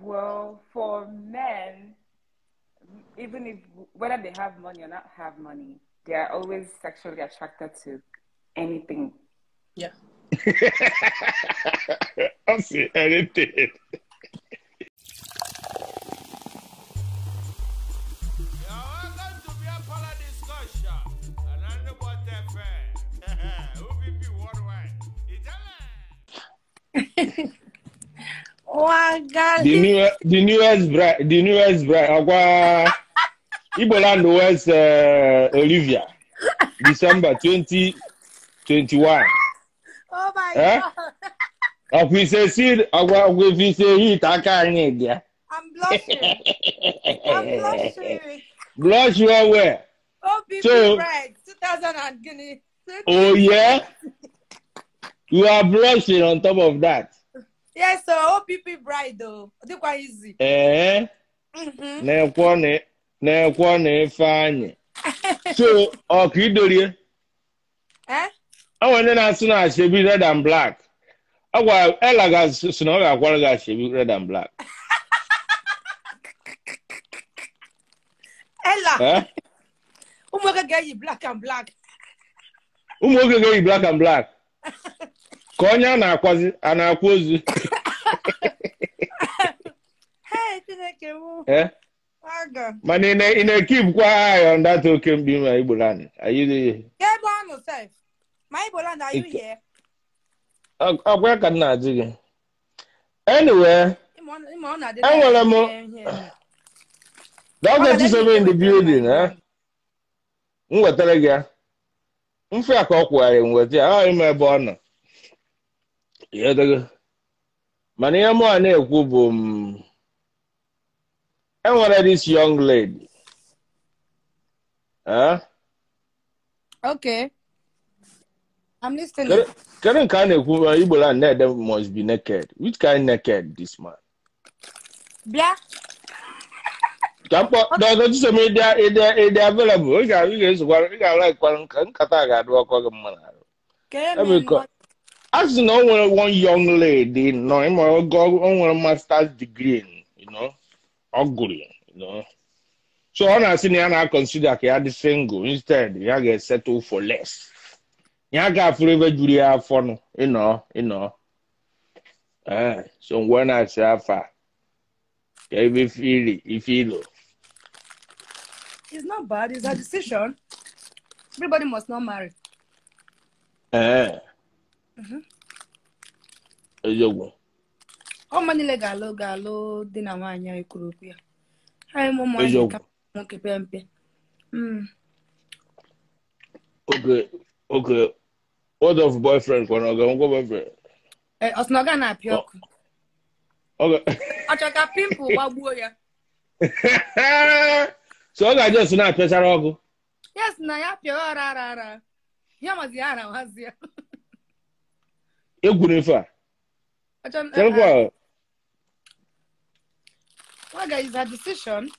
Well, for men, even if whether they have money or not have money, they are always sexually attracted to anything. Yeah. I see anything. The newest bride, Agwa Igboland West, Olivia, December 2021. Oh my God! I'm blushing. I'm blushing. Blush you are where? Oh, so, bride, 2000 and guinea. Oh yeah, you are blushing on top of that. Yes, so OPP bride though. It's quite easy. Eh? Mm-hmm. So, okay, Dorie. Eh? I want to know she be red and black. I want Ella she be red and black. Ella. Eh? Umoke black and black. Umoke black and black. Konya na akwazi ana akwozu. Hey, Chineke mu. Eh? Aga. Man in a keep quiet on that okay be my Igboland. Are you there? Yeah, go on. My Igboland, are you here? Akwa ka na aji gị. Anyway, enwere m Dr. Chisom in the building, eh? M wetara gị ya. Mfe ka ọ kwụgharị m weta ya. Ọ ime ebe ọ nọ. Mana ihe mụ a na-ekwu bụ m enwere this young lady. Huh? Okay. I'm listening. Kedu nke a na-ekwu Igboland na-ede must be naked. Which kind naked this man? Bịa. Dr. Chisom ịdị available. Ị ga-esokwa ị ga-alaikwa nkata a ga-adụ ọkọ gị mma n'arụ. As you know, one young lady, no, I'm a master's degree, you know, you know. So on a senior, I consider he had single instead. You get settled for less. You got forever Julia for you know. So when I say far, if you it's not bad. It's a decision. Everybody must not marry. Mm-hmm. Ọ manile ga-alụ ga-alụ di na nwaanyị anyị kwuru okwu ya. Anyị ụmụ nwaanyị ka nwoke pe mpe. Okay. What of boyfriend kwa na ga boyfriend? Eh, ọ sị na ọ ga na-apịa ọkụ. Okay. Ọ chọrọ ka pimple gbagbuo ya. So ọ ga-just na-apịachara ọkụ. Yes, na ya pịa ara ara ara. Ya mazi ya ara mazi ya. Egwu n'ife a. Waga is her decision.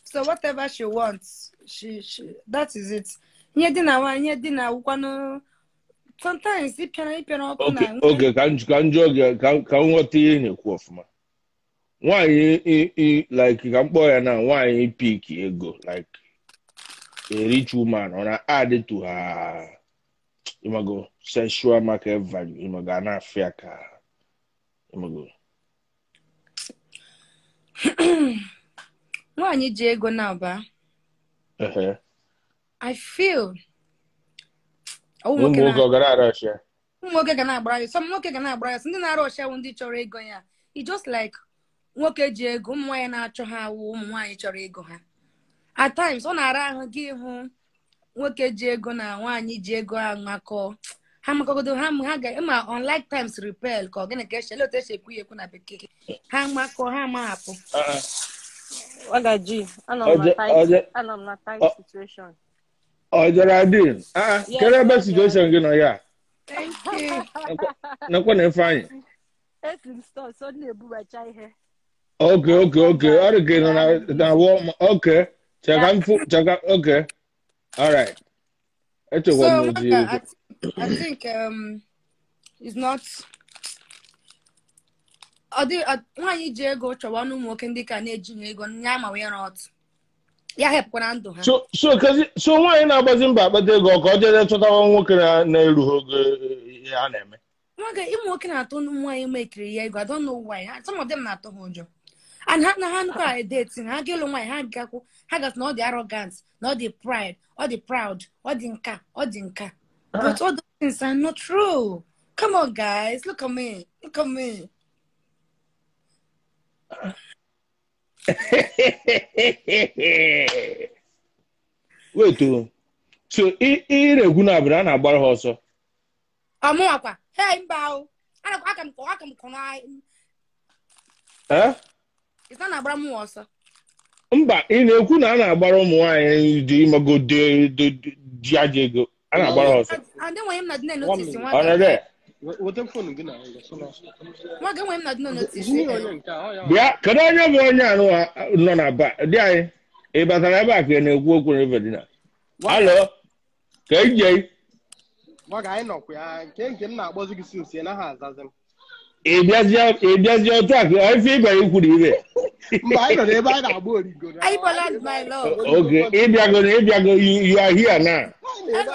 So whatever she wants, she that is it. Nye di na nwa, nye di na wukwanụ. Sometimes ịpịara ọkụ na. Okay, ka njọ gị ka m ghọta ihe ị na-ekwu ọfụma. Nwaanyị like ka m kpọọ ya na nwaanyị pick ego like a rich woman ọ na add to her imago sexual market value imago a na-afịa ka imago. Nwaanyị ji ego na-aba. I feel ụmụ nwoke ga na-agbara ya. Some nwoke ga na-agbara ya. Ndị na-arụ ọsha wụ ndị chọrọ ego ya. It's just like nwoke ji ego, ụmụ nwaanyị na-achọ ha awụ ụmụ nwaanyị chọrọ ego ha. At times ọ na-ara ahụ gị hụ nwoke ji ego na nwaanyị ji ego amakọ ha makọgodo ha ga ma unlike times repel ka ọ gịnị ka eshele otu esi ekwu ya ekwu na bekee ha makọ ha mahapụ. Wagaji, anọ m na tight situation. Ọ Geraldine, kedu ebe situation gị nọ ya? Thank you. Nakwa na Ifeanyị. Esi m store, so na-ebubacha ihe. Okay. Ọ dị ka ị nọ na okay. Cheka okay. All right. So, I think it's not. Ọ dị nwaanyị ji ego chọwa ọnụ ụmụ nwoke ndị ka na-ejighị ego nya ma wee ọtụ ya hepụkwa na ndụ ha. So nwaanyị na-agbazi mba akpata ego ka ọ jee chọtawa nwoke na-erughị ogo ihe a na-eme. Nwoke ịmụ nwoke na-atụ ụmụ nwaanyị mekiri ya ego. I don't know why. Some of them na-atụ ha ụjọ. And ha na ha nụkwa date ha ga ịlụ nwaanyị ha gakwu ha gasị na ọ dị arrogant, na ọ dị pride, ọ dị proud, ọ dị nka, ọ dị nka. But all those things are not true. Come on, guys, look at me. Look at me. Wait, so ị na-ekwu na abụrụ a na-agbara ha ọsọ? Ọmụnwakwa. Hey, mba o. Aka m kọ na. Eh? It's not na-agbara m ọsọ. Mba, ị na-ekwu na a na-agbara ụmụ nwaanyị dị imago dị ajọ ego. A na-agbara ha ọsọ. And then when m na-adị na-notice nwa. Ọ na-ede? Weta phone gị na nwa gị nwere m na-adị na-notice. Bịa, kedu onye bụ onye anụ nọ na ba? Dị anyị, ị batara ebe a ka ị na-ekwu okwu na ife dị na. Alo, ka ije. Gwaga anyị nọkwa ya nke m na-akpọzi gị since ị naghị azazi m. Ị bịazie otu a ka ife ị bịara ikwu na ibe. Mba, anyị nọ n'ebe anyị na-agba origo. Anyị bọla my love. Okay, ịbịago you are here now.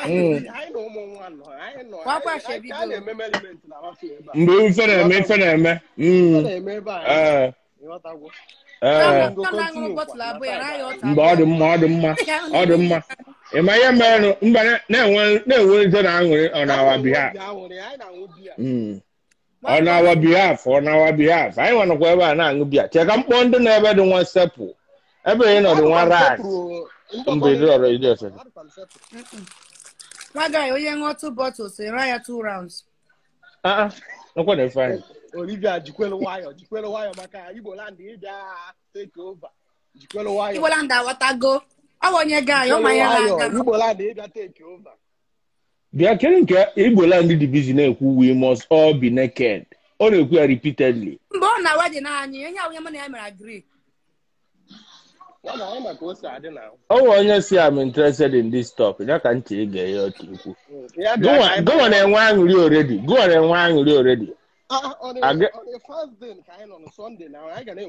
Anyị na ụmụ nwa nọ, anyị nọ. Anyị na-eme merriment na amasị ebe a. Mgbe ife na-eme, ife na-eme. Na-eme ebe a. Mgbe ọ dị mma, ọ dị mma, ọ dị mma. Ị ma ihe mere mba na-enwe na aṅụrị on our behalf. On our behalf, on our behalf. Anyị nwanọkwa ebe a na-aṅụ biya. Chee ka mkpọ ndị nọ ebe dị nwa sepụ. Ebe ị nọ dị nwa rat. Mgbe ị rọrọ ije ọsọ. Nwa guy, onye ṅụọ 2 bottles, ị raa ya 2 rounds. Ah, nọkwa na efe anyị. Olivia, jikwelu nwayọ maka Igbo land ịbịa take over. Jikwelu nwayọ. Igbo land aghọtago. Ọ bụ onye guy, ọ ma ya na-aga. Igbo land ịbịa take over. Bịa kedu nke Igbo land dị busy na-ekwu we must all be naked. Ọ na-ekwu ya repeatedly. Mgbe ọ na-awa dị n'anyị, onye ahụ onye mụ na ya mere agree. Ọ bụ onye si I'm interested in this topic. Ya ka ntị ige ya otu ikwu. Gụnwa na-enwe aṅụrị already. Gụnwa na-enwe aṅụrị already. On the first day, on Sunday now, I can be.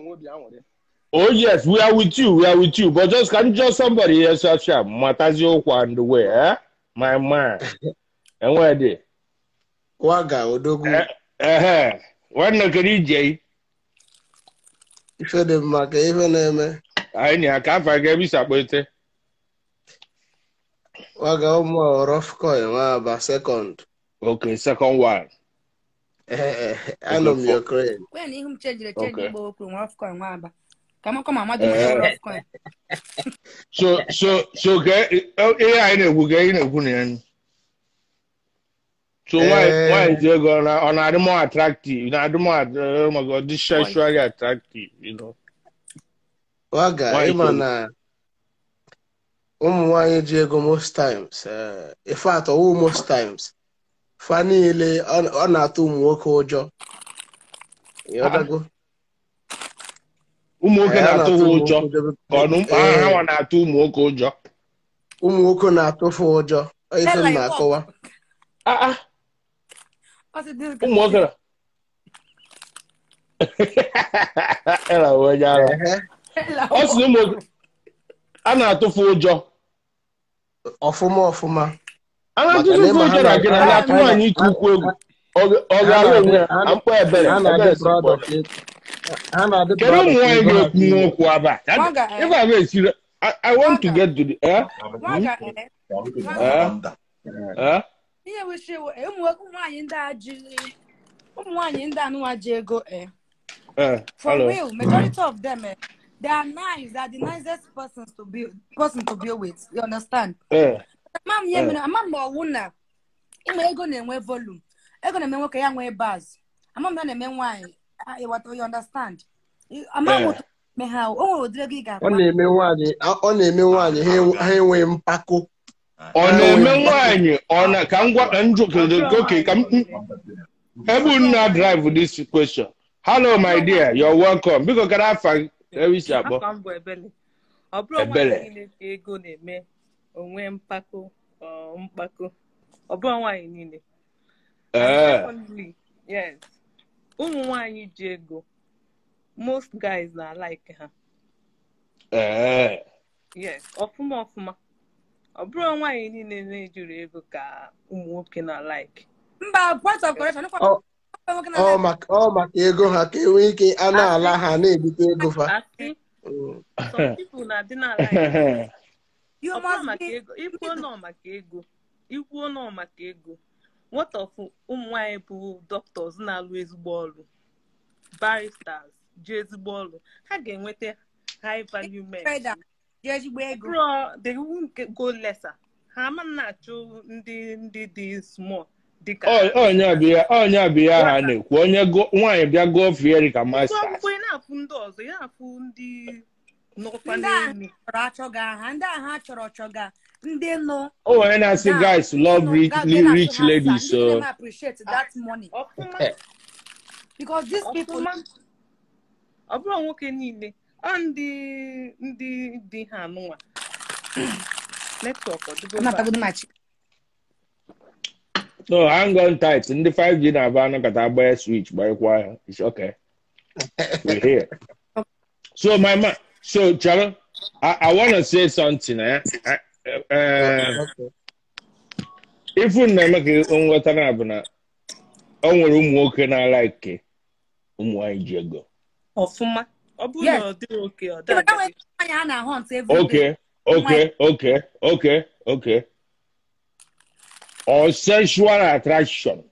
Oh yes, we are with you. We are with you. But just can just somebody here, Sasha, Matazio and the way, eh? My man. And where they? Waga Odogu. When no can EJ? Ife dị mma ka ife na-eme. Anyị na-aka afọ ga ebisa kpete. Waga ụmụ rough coin nwa aba second. Okay, second one. Anọ m Ukraine. When ihu m chejiri cheji igbo okwu nwa rough coin nwa aba. Ka m kọ ma mmadụ nwere rough coin. So ka ihe anyị na-ekwu ka anyị na-ekwu na ya. So why is it gonna on are more attractive? Na more oh my God, this sexually attractive, you know. Waga, ịma na ụmụ nwaanyị ji ego most times, in fact, ọwụ most times, fa niile ọ na-atụ ụmụ nwoke ụjọ. Ịghọtago? Ụmụ nwoke na-atụ ha ụjọ. Ka ọ ha na-atụ ụmụ nwoke ụjọ. Ụmụ nwoke na-atụfu ụjọ. Ife m na-akọwa. Ụmụ nwoke na ọ sị ụmụ nwoke a na-atụfu ụjọ. Ọfụma ọfụma. A na-atụfu ụjọ na gị na na-atụ nwaanyị ike ukwu egwu. Ọ ga-alụ onwe ya mkpọ ebere. Kedu ụmụ nwaanyị ga-ekwu n'okwu aba? Ife a esiri I want to get to the Ihe wishi ụmụ nwaanyị ndị a ji ụmụ nwaanyị ndị anụnwa ji ego For real, majority of them they are nice. They are the nicest persons to be with. You understand? Mam ye mere amam ma ọwụ na ịma ego na-enwe volume. Ego na-eme nwoke ya nwee buzz. Amam na na-eme nwaanyị. You understand? Amam otu me ha o nwere ụdịrị ego ị ga-akpa. Ọ na-eme nwaanyị ha enwe mpako. Ọ na-eme nwaanyị ọ na ka m gwa njụ okay ka m ebe nna drive this question. Hello my dear, you're welcome. Biko gara afa ewisi akpọ. Ọ bụrụ nwaanyị niile ka ego na-eme onwe mpako mkpako. Ọ bụrụ nwaanyị niile. Secondly, yes. Ụmụ nwaanyị ji ego Most guys na like ha. Yes, ọfụma ọfụma. Ọ bụrụ nwaanyị niile na-ejuru ego ka ụmụ nwoke na like. Mba, point of correction. Ọ maka ego ha ka enwee ike a na-ala ha na-ebute ego fa. Some people na-adị na like. Ọ bụrụ maka ego, ikwuo nọ maka ego. Ikwuo nọ maka ego. What of ụmụ nwaanyị bụ doctors na-alụ ezigbo ọrụ, barristers ji ezigbo ọrụ, ha ga-enweta high value men. Bro, they won't go lesser. Ha ama na-achụ ndị dị small dịka onye bụ ya ha na-ekwu onye nwaanyị bịa gụọ fieri ka masters. Ị na-afụ ndị ọzọ, ị na-afụ ndị nọkwa n'elu. Ndị ahụ ha chọrọ chọga ndị nọ. Oh, and I say guys love rich ladies, so appreciate that money. Because these people ọ bụrụ nwoke niile ọ ndị dị ha anụnwa network ọdịgo. No, hang on tight. Ndị 5G na-aba anakọta agbanye switch gbanyekwa ya. It's okay. We're here. So my man, so Chalo, I want to say something. If we na-eme ka nghọta na-abụ na o nwere ụmụ nwoke na-alike ụmụ nwaanyị ji ego. Ọfụma. Ọ bụrụ na ọ dịghị oke, ọ dịghị. Okay. Or sexual attraction.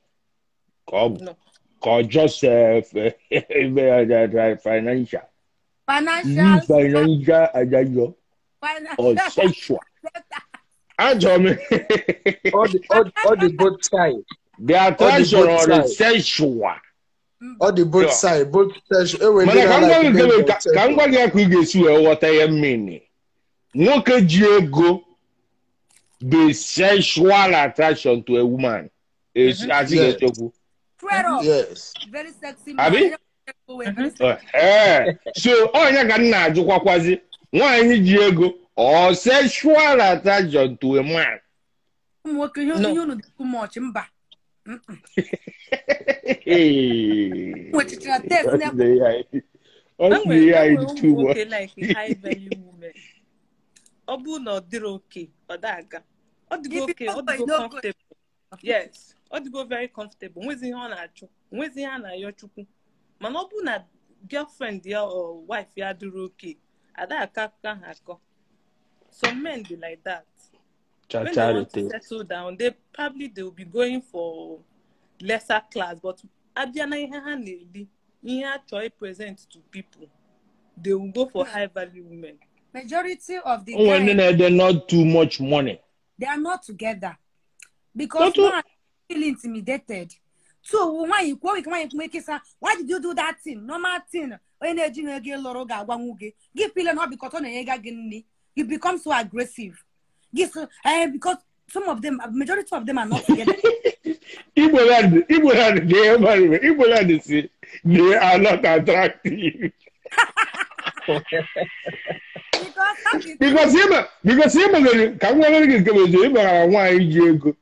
Come. Or just financial. Financial. Or sexual. All the both sides. The attraction or the sexual. All the both sides, both sexual. Ka m gwa gị ka ị ga-esi wee ghọta ihe mmiri. Nwoke ji ego the sexual attraction to a woman. Yes. Very sexy man. Abi? So onye ka m na-ajụkwakwazi nwaanyị ji ego or sexual attraction to a man. Nwoke ihe unu dị too much mba. Nwoke like high value women. Ọ bụrụ na ọ dịrị oke, ọ da-aga. Ọ dịgo oke, ọ dịgo comfortable. Yes, ọ dịgo very comfortable. Nwezi ihe ọ na-achụ, nwezi ihe a na-ayọ Chukwu. Mana ọ bụrụ na girlfriend ya or wife ya dịrị oke, ada akọ akụkọ ahụ akọ. Some men be like that. When they want to settle down, they probably they will be going for lesser class, but abịa na ihe ha na-eli, ihe a chọrọ present to people, they will go for high value women. Majority of the guys, they're not too much money. They are not together because one feel intimidated. So why you why did you do that thing? Normal thing. Give feeling because you become so aggressive. Because some of them, majority of them are not together. Igbo land, they are not attractive. Because him, ka nwa gị nke bụ ị gbara nwaanyị ji ego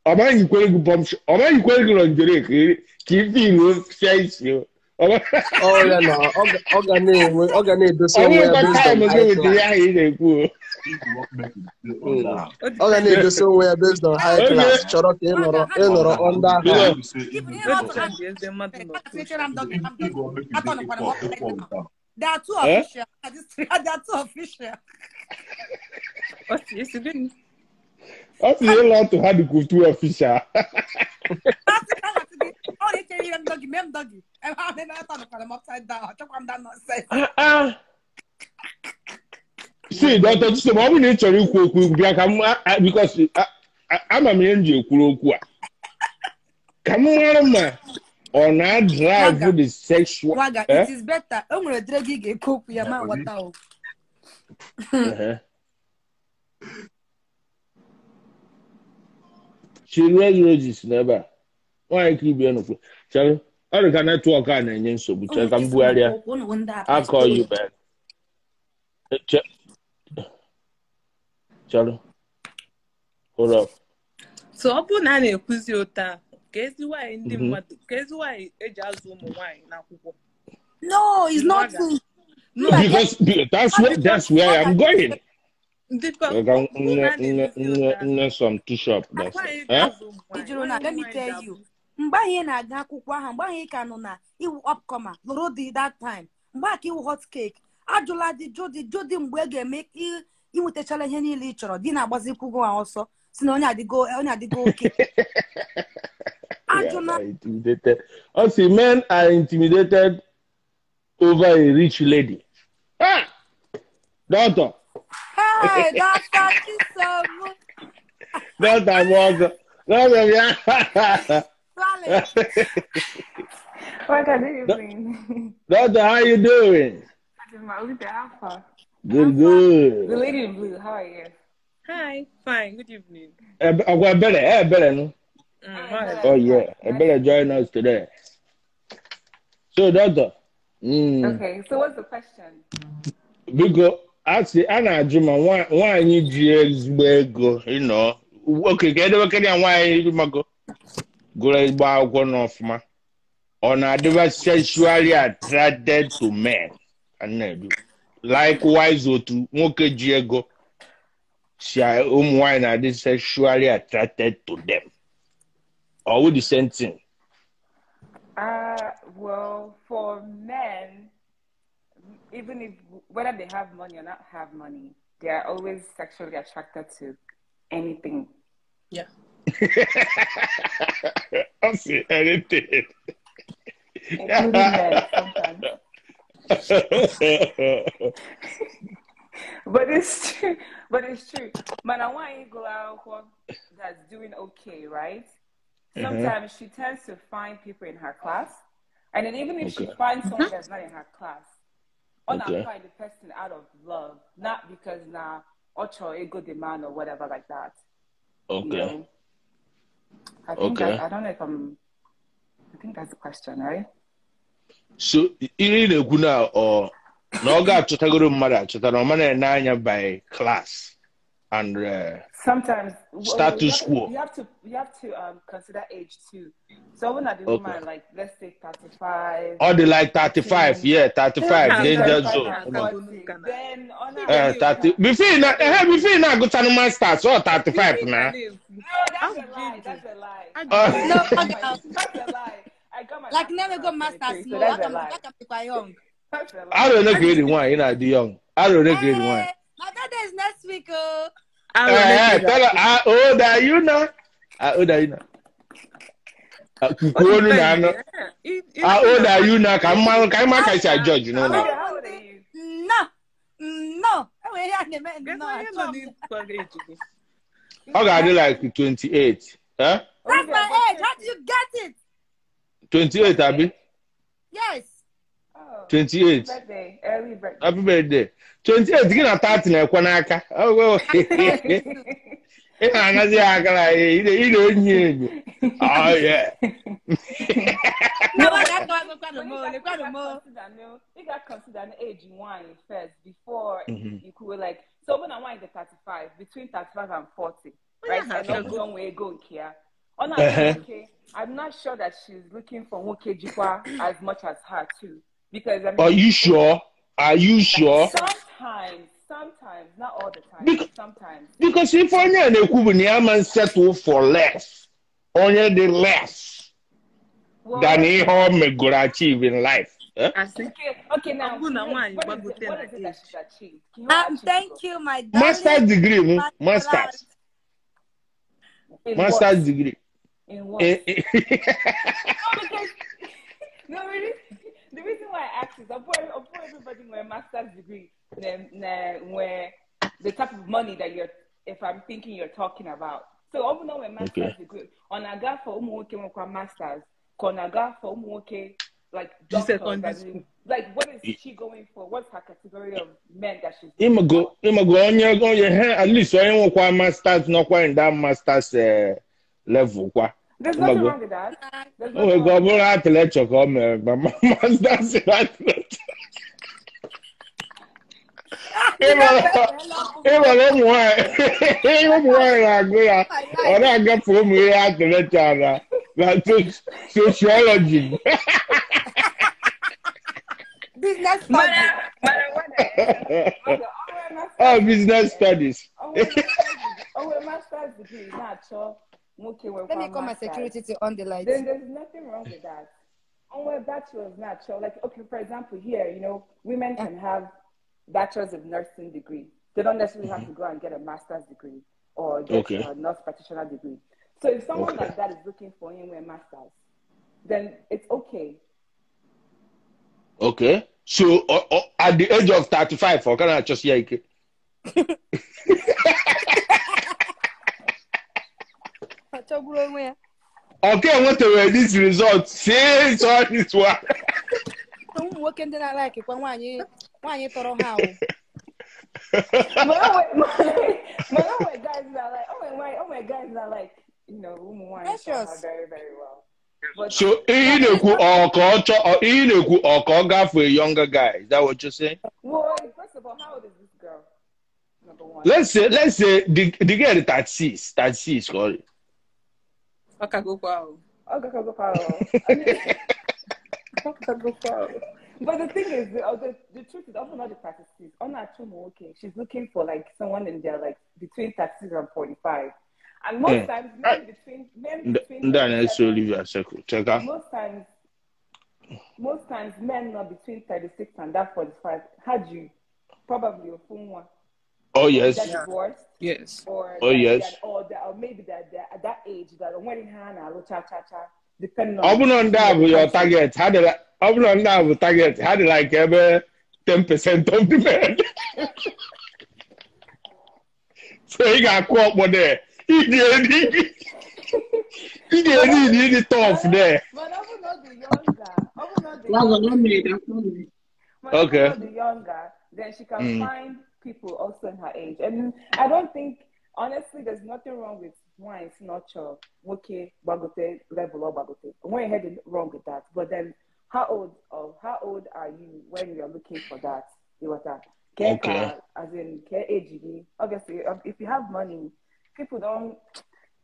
ọ maghị ikwere gị bọmsh ọ maghị ikwere gị lọnjere ka ife ilu fịa isi ọ ga na-edosa onwe ya based on high class. Ọ ga na-edosa onwe ya based on high class chọrọ ka ị nọrọ under her. They are too official. They are too official. What's the lot to have to too official? See, Dr. Chisom, ọ bụrụ na ị chọrọ ikwu okwu bịa ka m because ama m ihe m ji ekwuru okwu a ka m mara ma ọ na-drive the sexual. Waga, it is better. O nwere dre gị ga-ekwu okwu ya ma nghọta o. Chiri Roses n'ebe a nwaanyị ka ibie n'okwu chere ọ dị ka netwọk a na-enye nsogbu chere ka m bugharịa akọ you back. Chere hold up. So ọ bụrụ na a na-ekwuzi ụta ka ezi nwaanyị ndị mmadụ ka ezi nwaanyị eji azụ ụmụ nwaanyị n'akwụkwọ. No, it's not. No, because that's where I'm going. Some too sharp. Let me tell you. Mgbe anyị na-aga akwụkwọ ahụ, mgbe anyị ka nọ na iwu upcomer lụrụ di that time, mgbe aka iwu hot cake, ajụla di jụdị mgbe ga-eme inwetachala ihe niile ị chọrọ, di na-agbazikwu gị ọsọ si na onye adịgo oke. Ajụla. Also, men are intimidated over a rich lady. Ah! Doctor. Hey, Doctor Chisom. Doctor Walker. Doctor, yeah. What are you doing? Doctor, how you doing? Good, good. The lady in blue, how are you? Hi, fine. Good evening. Better, no? Oh, yeah. I better join us today. So, Doctor. Okay, so what's the question? Because actually, I know why you go, you know. Okay, get why you go. Go one off ma. On a sexually attracted to men. And likewise, to nwoke ji ego si ụmụ nwanyị na-adị sexually attracted to them. Or with the same thing? Well, for men, even if whether they have money or not have money, they are always sexually attracted to anything. Yeah. I see anything. Including men sometimes. But it's true. But it's true. Man, I want you go out that's doing okay, right? Sometimes she tends to find people in her class, and then even if she finds someone that's not in her class, okay, find the person out of love, not because now ocho ego demand or whatever like that. Okay. You know? I think I don't know if I'm. I think that's the question, right? So iri na-ekwu na ọ na ọ ga-achọtagoro mmadụ achọta na ọ mana ene anya by class and sometimes status quo. You have to consider age too. So when I do woman, like let's say 35. Or the like 35, yeah, 35 danger zone. Then on 30 before now go to masters or 35 now. No, that's a lie. That's a lie. No, that's a lie. I got my like never go masters. So that's a lie. I don't know grade 1, you know, the young. I don't know grade 1. My birthday is next week, oh. Tell her, how old are you now? How old are you now? How old are you now? Come on, judge, you know now. How old are you? No. I got it like 28. Huh? That's my age. How do you get it? 28, Abby? Yes. Oh, 28. Birthday. Early birthday. Happy birthday. 28, gị na 30 na-ekwe n'aka. Ị na-anazi ya aka na ị na-enyi enyi. Oh, yeah. No, you got consider an age wine first before you could like. So when I wine the 35, between 35 and 40, right? I don't way go here. Okay, I'm not sure that she's looking for nwoke jikwa as much as her too, because I mean, are you sure? Are you sure? Sometimes, not all the time. Because, sometimes. Because if onye na-ekwu bụ na ya man settle for less, onye dị less than ihe o megoro achieve in life. Eh? Okay, now what is it that she's achieved? Thank you, my darling. Master's degree, masters. Master's degree. In what? No, because no, really. The reason why I asked is I everybody with a master's degree, where the type of money that you're, if I'm thinking you're talking about. So I'm not a master's degree. On a guy for masters, on a guy for like doctors, like what is she going for? What's her category of men that she's? Imago, at least I want masters, not quite in that master's level. There's nothing wrong with that. Oh, God, we'll have to let you come, but master's in athlete. Sociology. Business studies. Oh, business studies. Oh, master's degree, not sure. Let me call my security to on the lights. Then there's nothing wrong with that. Oh, bachelor's not sure. Like, okay, for example, here, you know, women can have bachelor's of nursing degree. They don't necessarily have to go and get a master's degree or get a nurse practitioner degree. So if someone like that is looking for anywhere master's, then it's okay. Okay. So at the age of 35, or can I just hear it? Okay, I want to wear this result. Say so this one. Nwoke ndị na-like kwa nwaanyị tọrọ ha o. But guys that like, oh my guys that like, you know, women very, very well. But so for a younger guy. Is that what you're saying? Well, first of all, how old is this girl? Number one. Let's say the girl is 36, 36, call it. Okay, go wow. Okay, go wow. But the thing is, the truth is, often not the 36. On her okay, she's looking for like someone in there, like between 36 and 45. And most times, men between most times, men are between 36 and that 45. Had you probably a phone one? Oh yes, divorced. Yes. Or oh yes. Or maybe that at that age that wedding hand cha cha cha. Depending on. Open that with your target. How did I? Open that with target. How did like every 10% of the men? So he got caught one there. He did tough there. But I will not be younger. Okay. Not younger, then she can find people also in her age. And I don't think, honestly, there's nothing wrong with wine. It's not your okay, bagote level or bagote. We're heading wrong with that. But then, how old are you when you're looking for that? Okay. As in KAGD. Obviously, if you have money, people don't.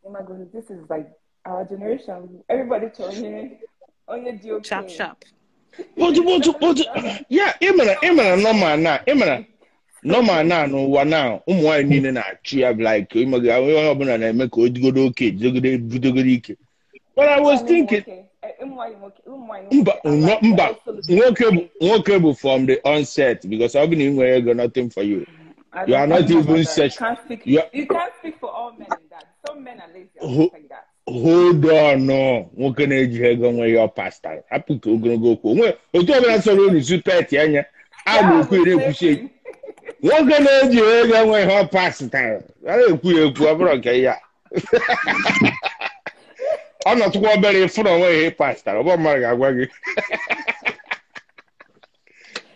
Oh my goodness, this is like our generation. Everybody told only GOK. Sharp, sharp. But yeah, even normal now, even normal now, no one now. Why need na chia like But I was thinking, mba, from the onset because I've been in nothing for you. You are not even such. You can't speak for all men in that. Some men are lazy. Like that. Hold on, no. Nwoke na-eji ego nwe your pastor. Hapụ ka ogologo okwu. Nwe otu ọbụla sọrọ unu super anya. A na-ekwu ere-ekwuchi. Nwoke na-eji ego nwe ihe ọ pastor. A na-ekwu ya ekwu ọ bụrụ nke ya. Ọ nọtụkwa obere ịfụ na onwe ihe pastor. Ọ bụ mmadụ ga-agwa gị.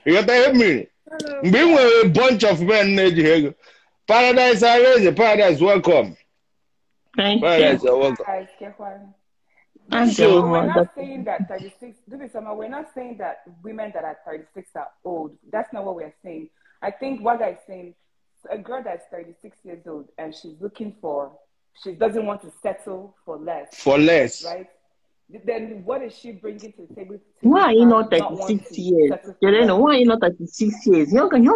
Ịghọta ihe mmiri? Mgbe ị nwere bunch of men na-eji ego. Paradise arrange, Paradise welcome. Thank Paradise, you. Welcome. So we're not saying that 36. We're not saying that women that are 36 are old. That's not what we're saying. I think what I'm saying, a girl that's 36 years old and she's looking for, she doesn't want to settle for less. For less, right? Then what is she bringing to the table? Why are you not 36 years? Why are you not 36 years? You're gonna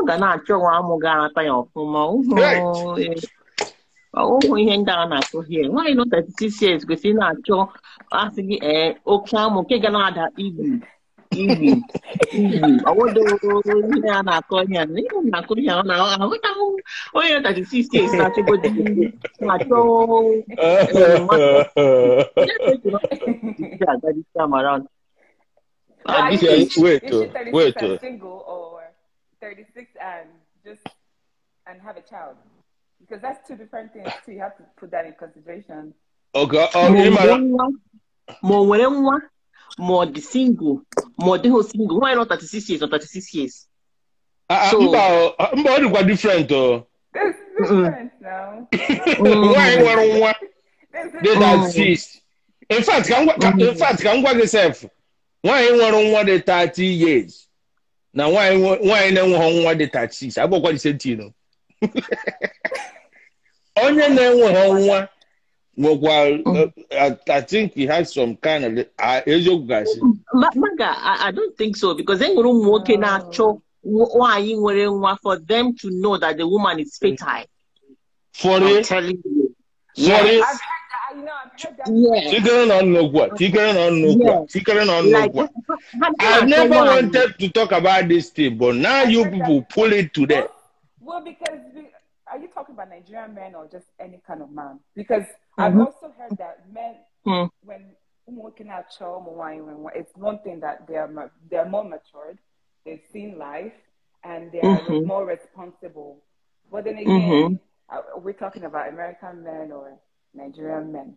oh, ihe ndị a na-atụ here. Why not 36 years? Kwesịrị na-achọ asị gị ee oke amụ nke ga na-ada igwe igwe igwe ọwụdo ihe a na-akọ ihe a na-akọ ihe a na-ahụtahụ onye 36 years na-achọgodi na-achọ Wait, single or 36 and just and have a child. Because that's two different things too. You have to put that in consideration. Okay. More more the single, more the whole single. Why not 36 years or 36 years? So but different though. There's different now. Why they 36? In fact, can go yourself. Why one 30 years? Now why one 36? I bought what you said to you. Onye na-enweghị nwa Nwekwa, I think he has some kind of eziokwu gasị. Maga, I don't think so, because e nwere ụmụ nwoke na-achọ nwaanyị nwere nwa for them to know that the woman is fertile. For I'm it? telling you. Sorry? Yes. I've heard that. You know, I've heard that. Yes. Tikere na ọnụ a. Tikere na ọnụ okwu a. Yes. Tikere na ọnụ Like, okwu a. ha I na-achọ never nwaanyị. wanted to talk about this thing, but now I've you heard people that. pull it to there. Well, because are you talking about Nigerian men or just any kind of man? Because I've also heard that men, when it's one thing that they're more matured, they've seen life, and they are more responsible. But then again, we're talking about American men or Nigerian men.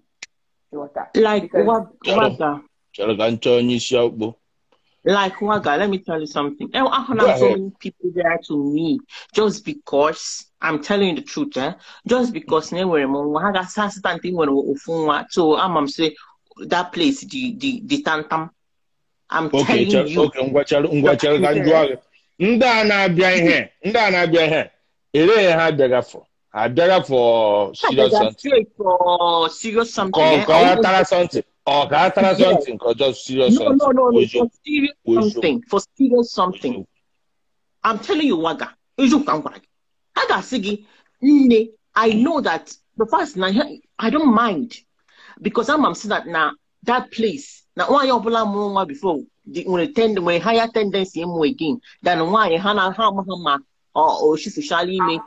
Like Waga. Like Waga, let me tell you something. I have so many people there to me just because I'm telling you the truth, eh? Just because so I'm say that place, the tantam. I'm telling you. Okay, I for serious something. For serious something. Something. Just serious something. No. For serious something. For serious something. I'm telling you, Waga. I know that the first night I don't mind because I'm saying that now that place now why you before the when higher tendency again than why hana hama. Or me,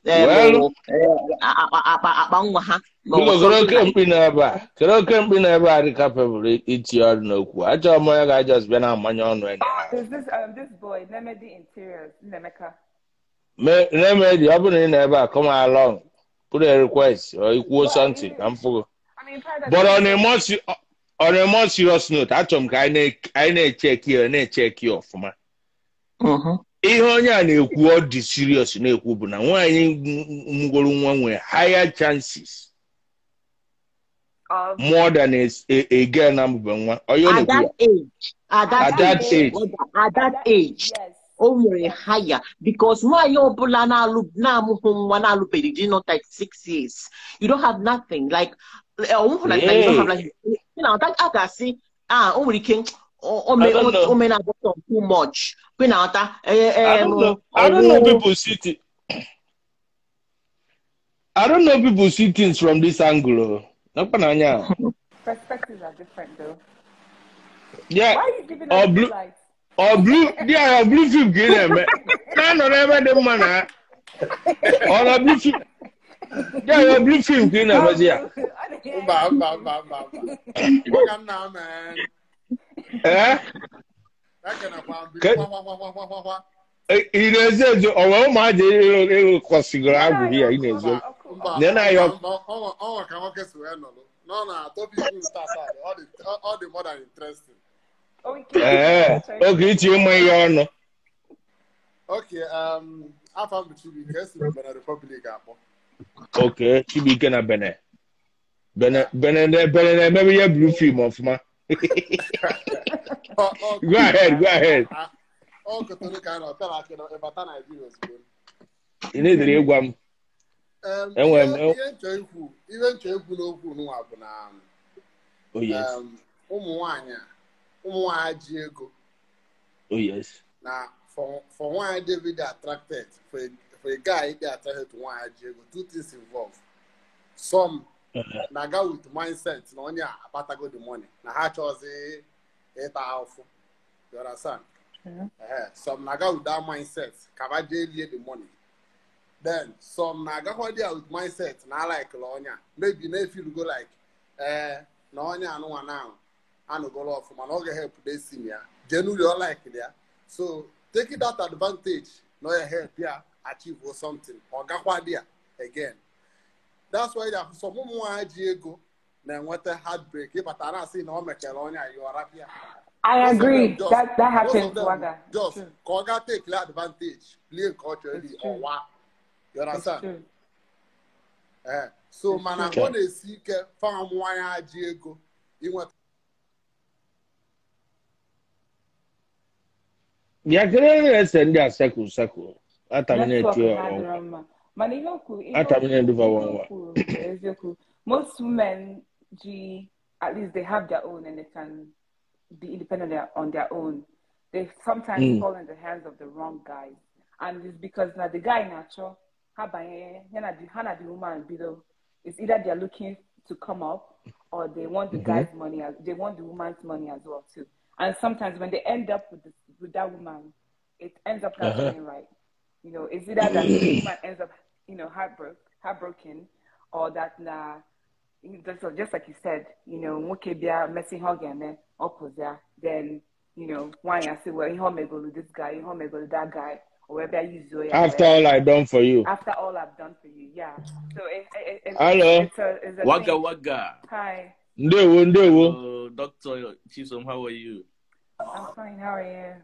well, There's this this boy, Nemedi Interiors, Nemeka. Nemedi, I never come along. Put a request or equal something. I'm for. But on a more serious note, I check here and check you off, man. Ihe onye a na-ekwu ọ dị serious na-ekwu bụ na nwaanyị mgworo nwa nwere higher chances more than a girl na mgbe nwa. At that age, o nwere higher because nwaanyị ọbụla na-amụghị nwa na-alụbeghị di nọ 36 years, you don't have nothing like you don't have like you know that a ga-asị ah o nwere ike o too much. I don't know people see it. I don't know people see things from this angle. Perspectives are different, though. Yeah. Why are you giving us blue lights? Or blue, yeah, blue film. No, or blue film. Yeah, blue film. Eh? Okay, Okay, Chibuike na Benin. Benin maybe your blue film of ma. Go ahead. You need to go. Oh yes. Oh yes. Now for one David attracted for a guy they attracted to one Diego, two things involved. Some na go with mindset na onye akpatago the money na ha chọzi ịta ahụfụ. You understand? Some na go with that mindset ka ba jee lie the money. Then some na gakwa there with mindset na like la onye maybe na if you go like na onye anụnwa now anụgolo ọfụma na ọ ga-help dey see ya genuinely all like there. So taking that advantage na ya help ya achieve or something ọ gakwa there again. That's why there are some ụmụ ji ego na-enweta heartbreak. Ịbata na asị na o mechara onye a yọrọ ya. I agree. That happens, Waga. Just ka ọ ga take advantage, play culturally ọwa. You understand? So mana ọ na-esi ike fa ụmụ ji ego inweta. Ya kere na-ese ndị a sekụ sekụ. Ata m na-eti. Mana ihe o kwuru, Ata m na-eduba nwa. Eziokwu. Most women, at least they have their own and they can be independent on their own. They sometimes fall in the hands of the wrong guys. And it's because now the guy natural, Hana the woman below, it's either they're looking to come up or they want the guy's money, they want the woman's money as well too. And sometimes when they end up with that woman, it ends up not going right. You know, it's either that the woman ends up, you know, heartbroken, or that just like you said, you know, then, you know, why I say, well, you may go to this guy, you may go to that guy, or whether you Zoya. After all I've done for you. After all I've done for you, yeah. So it's hello. It's a Wagga thing. Wagga. Hi. Ndewo, ndewo. Dr. Chisom, how are you? I'm fine. How are you?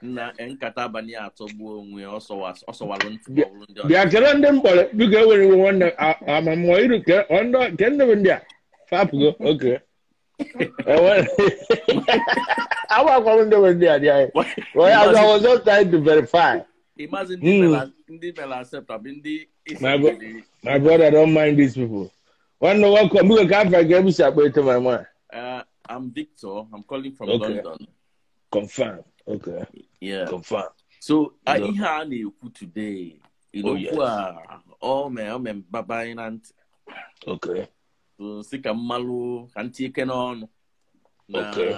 Na nkata abalị atọgbuo onwe ọsọwalụ ntị bịa kere ndị mkpọrọ biko ewere iwe nwanne amamụọ iru ke ndị bụ ndị a fapụgo oke agbakwa m ndị bụ ndị a dị anyị. I was just trying to verify. Imagine ndị mere accept abi ndị My brother, don't mind these people. Nwanne welcome. Biko ka afọ ga ebusi akpa eto my man. I'm Victor. I'm calling from London. Confirm. Okay. Yeah. Confirm. So, ihe a na-ekwu today, you know, oh man, baba ntị. Okay. So, sị ka mmalụ ka ntị ike n'ọnụ. Okay.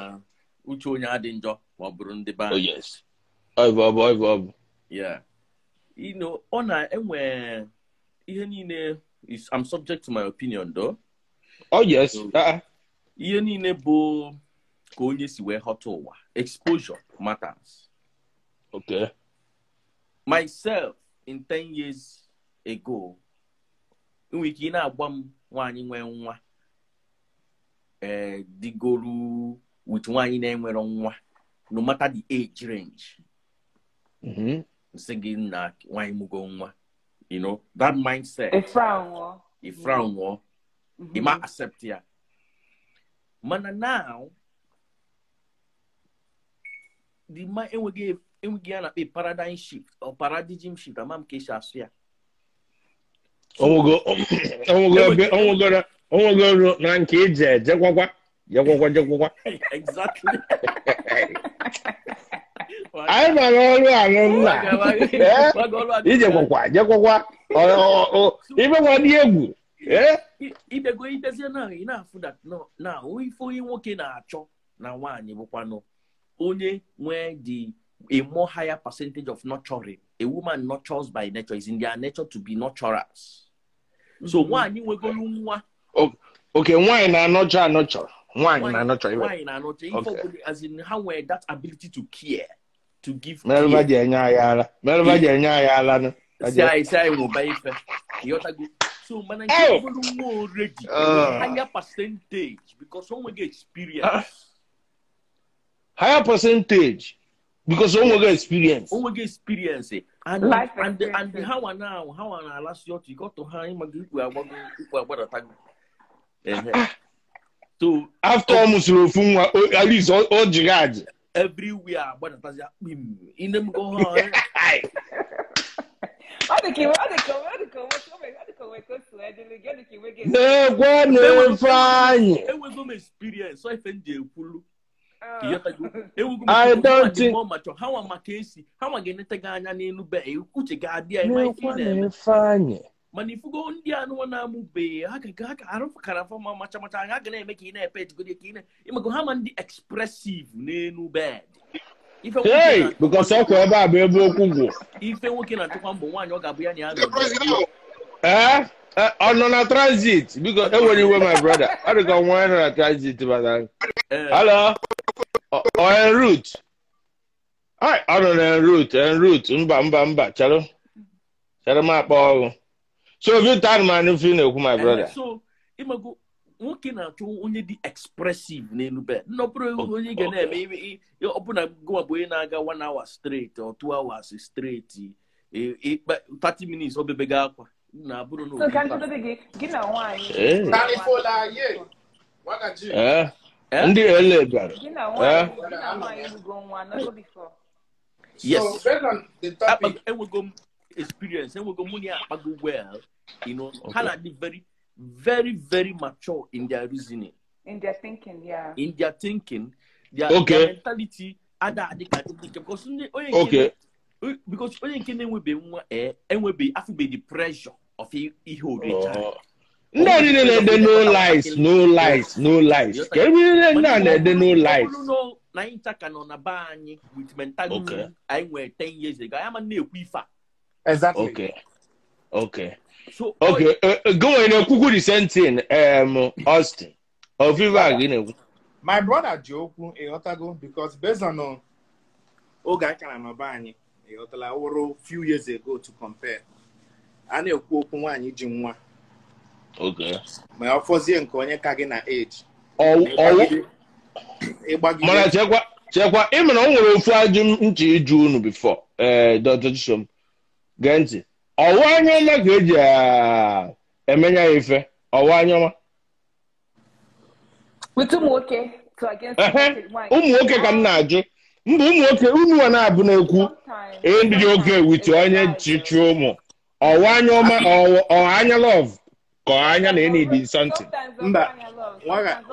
Uche onye adị njọ ma ọ bụrụ ndị be anyị. Oh yes. Oibo. Yeah. You know, ọ na-enwe ihe niile is I'm subject to my opinion though. Oh yes. So, ihe niile bụ ka onye si wee ghọta ụwa. Exposure matters. Okay. Myself, in 10 years ago, enwere ike ị na-agba m nwaanyị nwee nwa digolu with nwaanyị na-enwero nwa, no matter the age range. Nsị gị na nwaanyị mụgo nwa, you know, that mindset. Ifrown, ị ma accept ya. Mana now, the man enweghị ya na-akpọ paradigm shift or paradigm shift, ama m ka esi asụ ya. Onwego na nke eji jekwakwa. Exactly. Anyị mara ọrụ anụ nna. Ijekwakwa jekwakwa. Ibekwa dị egwu. Ibego itezie na ị na-afụ that na ife onye nwoke na-achọ na nwaanyị bụkwanụ onye nwee the a more higher percentage of nurturing. A woman nurtures by nature. It's in their nature to be nurturers. So nwaanyị nwegolu nwa. Okay, nwaanyị na-anọchọ anọchọ. Nwaanyị na-anọchọ. Nwaanyị na-anọchọ. Ife as in ha nwere that ability to care, to give care. Merụba ji enye anyị ala. Merụba ji enye anyị ala nụ. Si anyị nwụba ife. Ịghọtago. So mana nke nwegolu nwa already, higher percentage because o nwego experience. Higher percentage because o nwego experience. O nwego experience. And life and how now how na last year you got to ha ịmago ikwu agbadatago. So after almost ofu nwa at least o jiri aji everywhere agbadatazi akpim ine go ha. Enwego m experience so ife nji ekwulu. I don't think how maka esi ha ma ga-enete gị anya n'elu be uche ga-adị ya ime ife na-eme. Mana ifugo ndị anụ na-amụbe ha ka arụfụkara afọ ma macha macha ha ga na-eme ka ị na-epe ejigodi ka ị na ịmago ha ma ndị expressive n'elu bed. Hey, because ọkwa ebe a bụ ebe okwu gwụ. Ife nwoke na-achọkwa mbọ nwaanyị ọ ga-abụ ya na ya nọ. Ọ nọ na transit because enwere iwe my brother. Ọ dị ka nwa nọ na transit bata. Hello. Ọ en route. Ai, ọ nọ na en route mba chere. Chere m akpa ọrụ. So Victor man ife na-ekwu my brother. So ịmago nwoke na-achọ onye dị expressive n'elu bed. Nnọpụrụ onye ga na-eme ọ bụ na gụwa bụ onye na-aga 1 hour straight or 2 hours straight 30 minutes ọ bebe gị akwa na abụrụ na So can you gị na nwaanyị ndị ele bịara. Gị na nwaanyị go nwa no before. Yes. So based on the topic, enwego m experience enwego mụ na ya akpago well, you know, ha na-adị very very very mature in their reasoning. In their thinking, yeah. In their thinking, their mentality ada adị ka ndị nke because onye nke because onye nke na-enwebe nwa enwebe afụbe the pressure of ihe oricha. Ndị niile na-ede no lies, no lies, no lies. Ka ebe niile ndị a na-ede no lies. Na anyị ncha ka nọ na be anyị with mentality anyị nwere 10 years ago. Anyị ama na-ekwu ife a. Exactly. Okay. Okay. So okay, go in ekwukwu the same thing, Austin. Oviva gị na-ekwu. My brother ji okwu ịghọtago because based on oge anyị ka nọ be anyị ịghọtala wụrụ few years ago to compare. A na-ekwu okwu nwaanyị ji nwa. Okay. Ma ọ fọzie nke onye ka gị na age. Mana chekwa ị mana o nwere ofu ajụ nche ịjụ unu before Dr. Chisom gee ntị. Ọwa anya ọma ka eji emenya ya ife. Ọwa anya ọma. Ụmụ nwoke ka m na-ajụ. Mba ụmụ nwoke unu a na-abụ na-ekwu ndị dị oke with onye chichi ụmụ. Ọwa anya ọma ọ anya love ka ọ anya na enidi something. Mba waga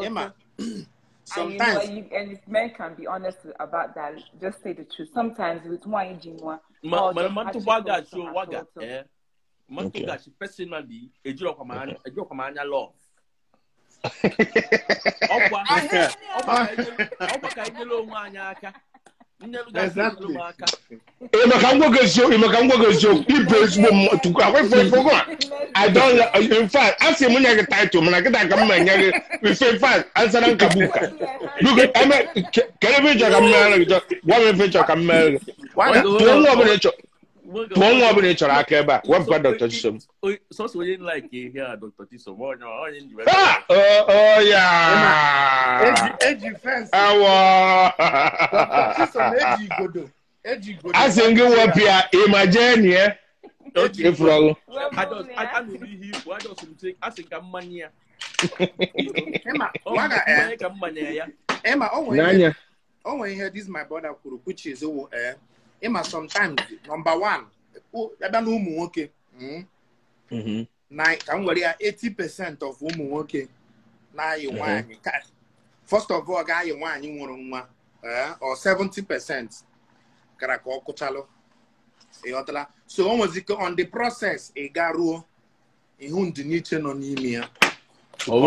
Emma, sometimes and, you know, and if men can be honest about that, just say the truth. Sometimes with one jinwa, personally, ejiro love. Exactly. I don't. In fact, I see money get title. Man, I get that come man. In fact, answer that kabuka. Look, I'm can you come man? What if you come man? What got Dr. Chisom? So so you like here, Dr. Chisom. Oh no, oh yeah. Eji fence. Dr. Chisom eji godo. Eji godo. I think you will be imagine yeah. If wrong. I don't know I don't think I think I'm money. Emma, oh when here this my brother which is Emma sometimes number one ebe na ụmụ nwoke na ka m were ya 80% of ụmụ nwoke na-ayị nwaanyị first of all ga-ayị nwaanyị nwụrụ nwa or 70% gara ka ọ kụchalụ ịghọtala so o nwezi ike on the process ị garuo ihu ndịniche nọ n'ime ya ọ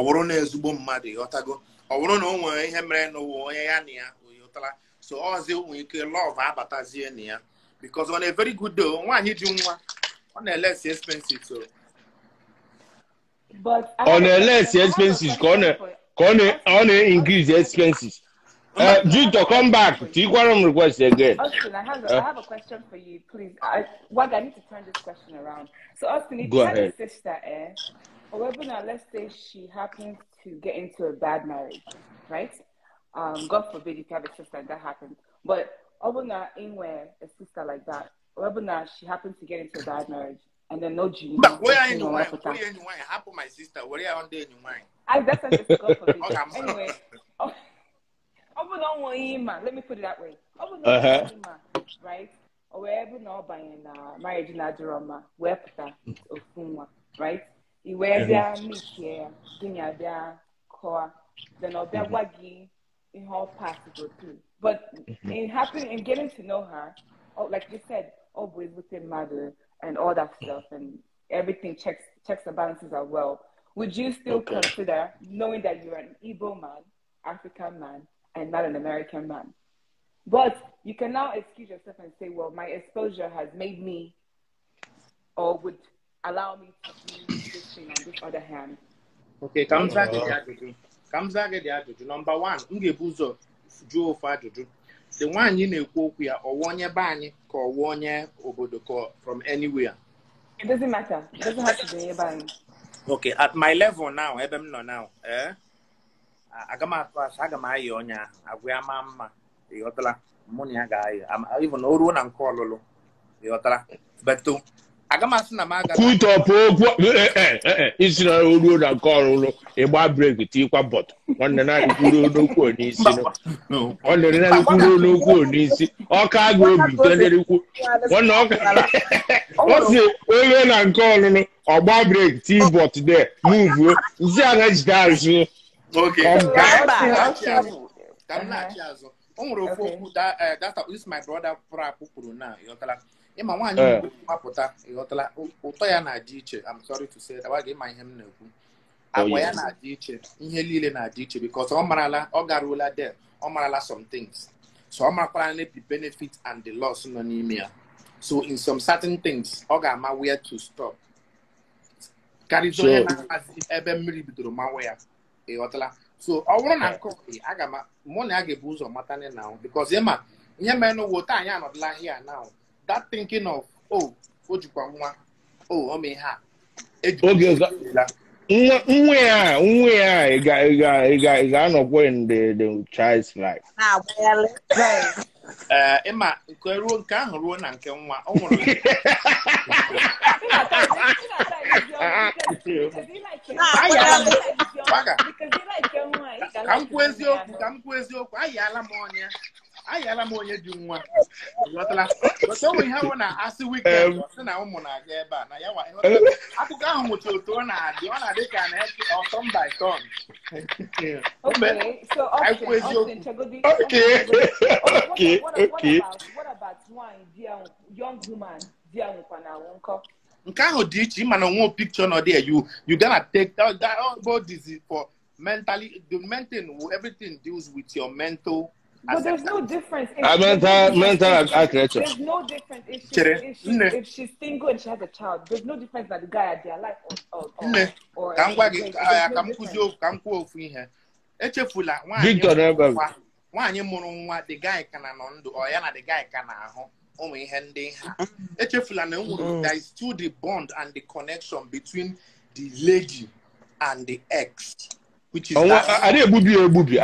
bụrụ na ezigbo mmadụ ịghọtago ọ bụrụ na o nwere ihe mere n'ụwa onye ya na ya ịghọtala so ọzi nwere ike love abatazie na ya because on a very good day nwaanyị ji nwa ọ na-elesi expenses so but ọ na-elesi expenses ka ọ na-increase expenses. Victor, come back. Tikwara request again. Austin, I have a question for you, please. I need to turn this question around. So Austin, if you had a sister, or now let's say she happens to get into a bad marriage, right? God forbid if you have a sister and that happens. But Obuna Inwe, a sister like that, Obuna, she happens to get into a bad marriage and then no G. But where are you? Happen my sister. Where are you? I that's just God forbid. Anyway, let me put it that way. Right? Or wherever no buying marriage na drama, where right? Iwe meet here, ginya koa, then obia wagi in all paths to go through. But in happening in getting to know her, oh, like you said, oh boys within mother and all that stuff and everything checks and balances as well. Would you still consider knowing that you're an Igbo man, African man, and not an American man? But you can now excuse yourself and say, well, my exposure has made me or would allow me to do this thing on this other hand. Okay, come back to the ajụjụ. Number one, m ga-ebu ụzọ jụọ ofu ajụjụ. The nwaanyị na-ekwu okwu ya, ọwụ onye be anyị ka ọwụ onye obodo ka from anywhere? It doesn't matter. It doesn't have to be ebe anyị. Okay, at my level now, ebe m nọ now, aga m atụ asị, aga m ayị onye ahụ, agwa ya maa mma, ịghọtala, mụ na ya ga-ayị, even o ruo na nke ọlụlụ, ịghọtala. But Aga m asị na m aga. Kwutọpụ okwu isi na oruo na nke ọrụrụ ịgba breki tikwa bọt nwanne naanị kwuru n'okwu n'isi nwanne naanị kwuru n'okwu n'isi ọka gị obi tenderikwu nwanne ọka ọ si oruo na nke ọlụlụ ọgba breki ti bọt de muvuo nsi a na-ejide azụ. Ka m na-achị azụ o nwere ofu okwu that is my brother Prap kwuru na ịghọtala ịma nwaanyị mapụta ịghọtala ụtọ ya na-adị iche. I'm sorry to say that wa ga-ịma ihe m na-ekwu agwa ya na-adị iche ihe niile na-adị iche because ọ marala ọ garuola there ọ marala some things so ọ marakwala the benefit and the loss nọ n'ime ya so in some certain things ọ ga-ama where to stop karịa onye na-ahazi ebe mmiri bidoro mawa ya ịghọtala. So ọ bụrụ na nke aga m mụ na ya ga-ebu ụzọ mata na because ịma ihe mere n'ụwa taa anyị anọdụla here now that thinking of oh o jikwa nwa oh ọ ma ihe a nwa ya ị ga-anọkwa in the child's life. Ịma nke ruo nke ahụ ruo na nke nwa ọ nwụrụ. Ka m kwuo eziokwu ayala m onye dị nwa ịghọtala but o nwere ihe bụ na asị weekend ọ sị na ụmụ na-aga ebe a na ya akụkọ ahụ nwụcha otu ọ na-adị ka na ọtọn by ton. Okay, so Austin, Chagodi, okay. What about one young woman nke ahụ dị iche ịma na onwe picture nọ there you gonna take that all about this for mentally the mental everything deals with your mental. But there's no difference. Mental architecture. There's no difference if she's single and she has a child. There's no difference that the guy at their life or ka m kwuo ofu ihe echefula nwaanyị mụrụ nwa the guy ka na nọ ndụ ọ ya na the guy ka na-ahụ ụmụ ihe ndị ha echefula na enwere there is still the bond and the connection between the lady and the ex. Which is that I didn't egbubi.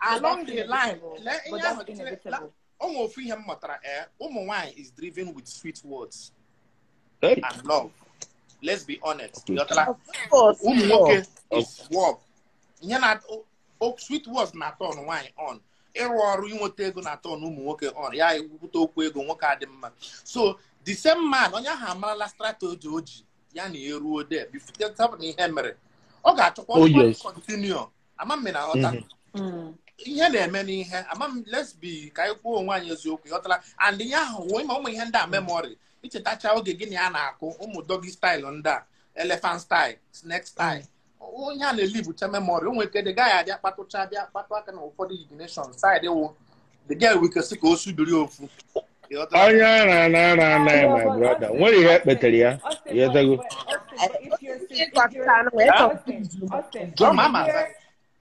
Along the line, ụmụ ihe m mụtara ụmụ nwanyị is driven with sweet words and love. Let's be honest. Ụmụ nwoke is work. Ihe na sweet words na-atọ ọnụ nwaanyị on. Ịrụ ọrụ inweta ego na-atọ ọnụ ụmụ nwoke on. Ya ekwupụta okwu ego nwoke adị mma. So the same man onye ahụ amarala strategy o ji ya na eruo there before na ihe mere ọ ga-achọkwa continue ama m na aghọta ihe na-eme n'ihe ama m let's be ka anyị kwuo onwe anyị eziokwu ịghọtala and ihe ahụ wụ ịma ụmụ ihe ndị a memory ichetacha oge gị na ya na-akụ ụmụ doggy style ndị a elephant style snake style onye a na-elibucha memory o nwere ike the guy abịa kpatụcha bịa kpatụ aka na ụfọdụ ignition side wụ the girl wikesi ka o subiri ofu. Onye na my brother. Nwere ihe kpetere ya.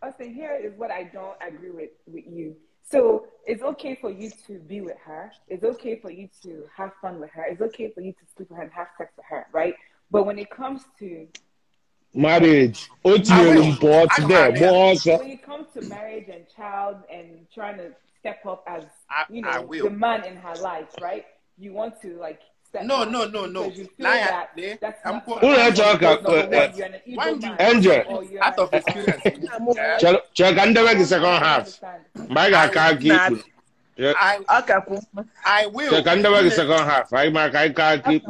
Austin, here is what I don't agree with you. So it's okay for you to be with her. It's okay for you to have fun with her. It's okay for you to sleep with her and have sex with her, right? But when it comes to marriage, when it comes to marriage and child and trying to step up as you know the man in her life, right? You want to like step no. up. No. You feel that's not Angel, out of experience. Check and the second half. I will. Check and the second half. I can't keep.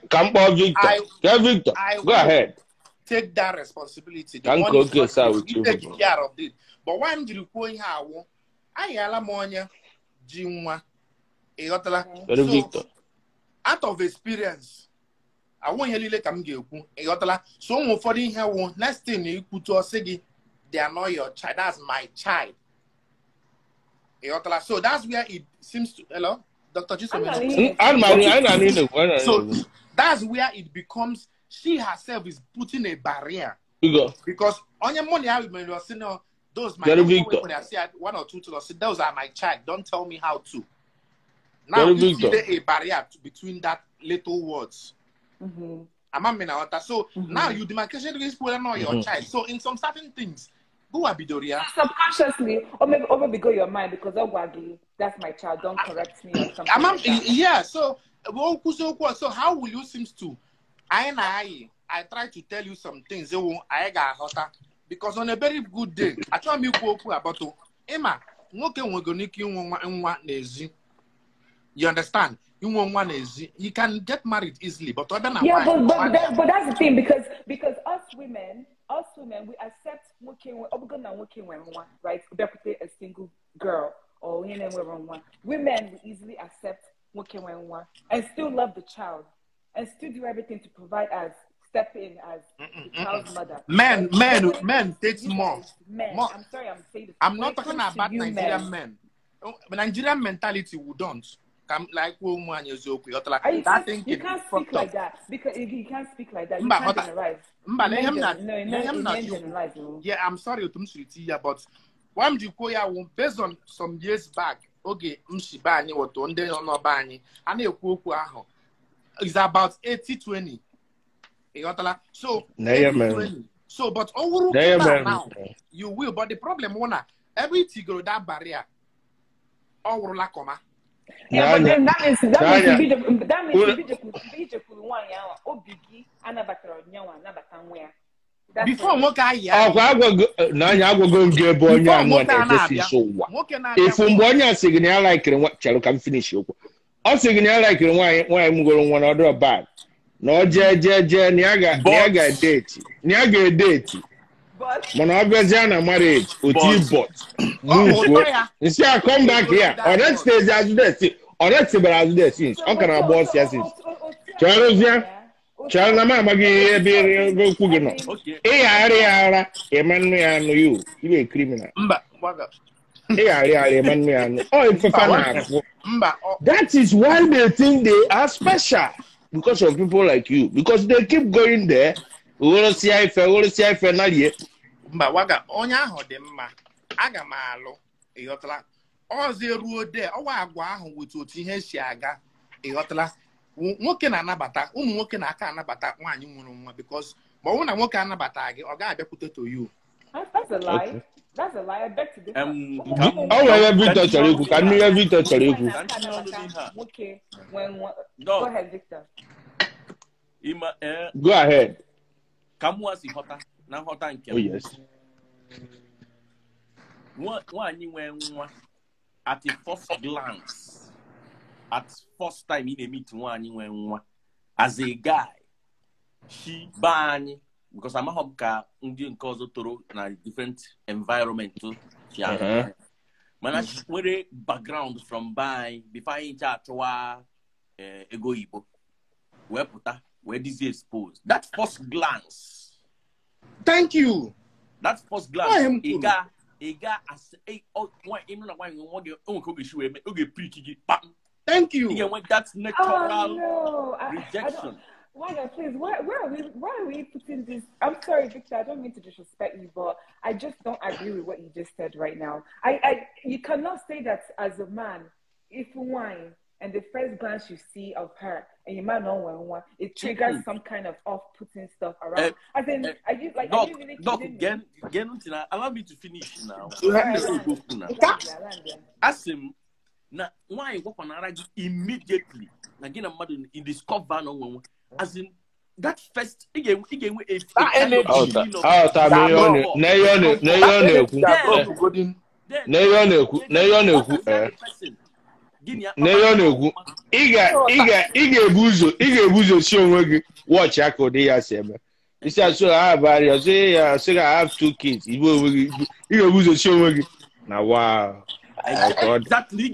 Come on, Victor. Victor, go ahead. Take that responsibility. The Thank you, sir. You take care of it. But why am you going here? I am onye ji nwa ịghọtala. So out of experience, awụ ihe niile ka m ga-ekwu ịghọtala. So ụmụ ụfọdụ ihe wụ next thing ikwutu ọsị gị they are not your child, that's my child. Ịghọtala. So that's where it seems to hello Dr. Chisom. So that's where it becomes she herself is putting a barrier. Because onye money I will say no. Those my one or two to say those are my child. Don't tell me how to. Now you see a barrier between that little words. So now you demarcation is not your child. So in some certain things, Gụwa bidoro ya. Subconsciously, or maybe go your mind because oh, that's my child, don't correct me or something like that. Yeah, so so how will you seems to I try to tell you some things I ga-aghọta because on a very good day achọrọ m ikwu okwu about ịma nwoke nwegoro ike inwe nwa n'ezi. You understand? Inwe nwa n'ezi, you can get married easily, but other than yeah, but that's the thing because us women we accept nwoke, right? A single girl or women we easily accept nwoke and still love the child and still do everything to provide as step in as the child's mother. Men takes more. Men, I'm sorry, I'm saying this. I'm not talking about Nigerian men. Nigerian mentality, we don't. Like that thinking. You can't speak like that because you can't speak like that. You can't generalize. Yeah, I'm sorry, but why am you based on some years back? Okay, it's about 80-20. So, 80-20. So, but now you will. But the problem, every tigro that barrier, all comma. Yeah, but then that means before nwoke ahịa agwago m gị ebe onye anọ na-ejesi isi ụwa ifu mgbe onye a sị gị na ya laikiri nwa chere ka m finish okwu ọ sị gị na ya laikiri nwaanyị mụgoro nwa na ọdụ bad na ọ jee jee jee na ya ga-edeti na ya ga-edeti mana ọ bịazie na marriage otu bọt move nsi a come back here ọ retitezi azụ desi ọ retibara azụ desi ọ ka na-agba ọsịa since chọrọzie chere na m amaghị ihe ebe okwu gị nọ ịgharị ya ara ịma nnu ya anụ yo ibe criminal ịgharị ya ara ịma nnu ya anụ ọ ifefa na-afụ. That is why they think they are special because of people like you, because they keep going there. Mba waga onye ahụ dị mma aga m alụ ịghọtala ọzọ eruo de ọwa agwa ahụ wetu otu ihe si aga ịghọtala nwoke na-anabata ụmụ nwoke na-aka anabata nwaanyị nwere nwa because ma ọ bụrụ na nwoke anabata gị ọ ga-abịakwute to you. That's a lie. That's a lie. I beg to differ. Ọ nwere Victor chọrọ ikwu ka nnu ya Victor chọrọ ikwu. Nwoke nwee nwa. Go ahead, Victor. Go ahead. Ka mụ si ghọta na nghọta nke m. Oh yes. Nwaanyị nwee nwa at the first glance, at first time ị na-meet nwaanyị nwee nwa as a guy, she be anyị because amaghọ m ka ndị nke ọzọ toro na different environment si ahụ. Mana she nwere background from be anyị before anyị nche achọwa ego oyibo wee pụta wee dịzi exposed. That first glance. Thank you. That first glance, ị ga as ịnụ na nwaanyị nwa gị o nwere ka oge si wee mee oge prick gị kpam. Thank you. You get that natural rejection. Why, please, why are we putting this? I'm sorry, Victor, I don't mean to disrespect you, but I just don't agree with what you just said right now. You cannot say that as a man, if you whine and the first glance you see of her and you might not want one, it triggers some kind of off-putting stuff around. As in, are you like, are you really kidding me? Allow me to finish now. Ask him. Na why gwakwanara gị immediately na gị na mmadụ in discover na onwe as in that first ị ga-enwe a na-ekwu ị ga-ebu ụzọ si onwe gị wọchị aka ụdị ya si eme isi asụ ha abalị ọsị ya sị ga have two kids igbu onwe gị ị ga-ebu ụzọ si onwe gị na wow. Exactly.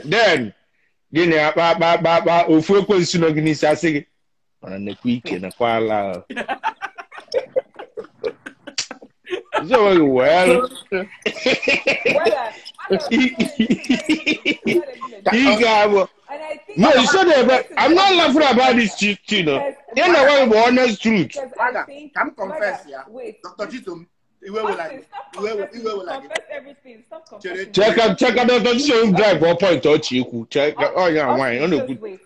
Then gịnị akpa ofu ekwensu nọ gị n'isi asị gị mana nekwa ike nakwa ala well no, you said that, I'm not laughing about this, you know. You know what the honest truth. I'm confess, yeah. Wait, Dr. Chisom. Confess everything. Stop confessing. Check out Dr. Chisom drive 1.0 Chiku. Check. Oh yeah, why? Wait,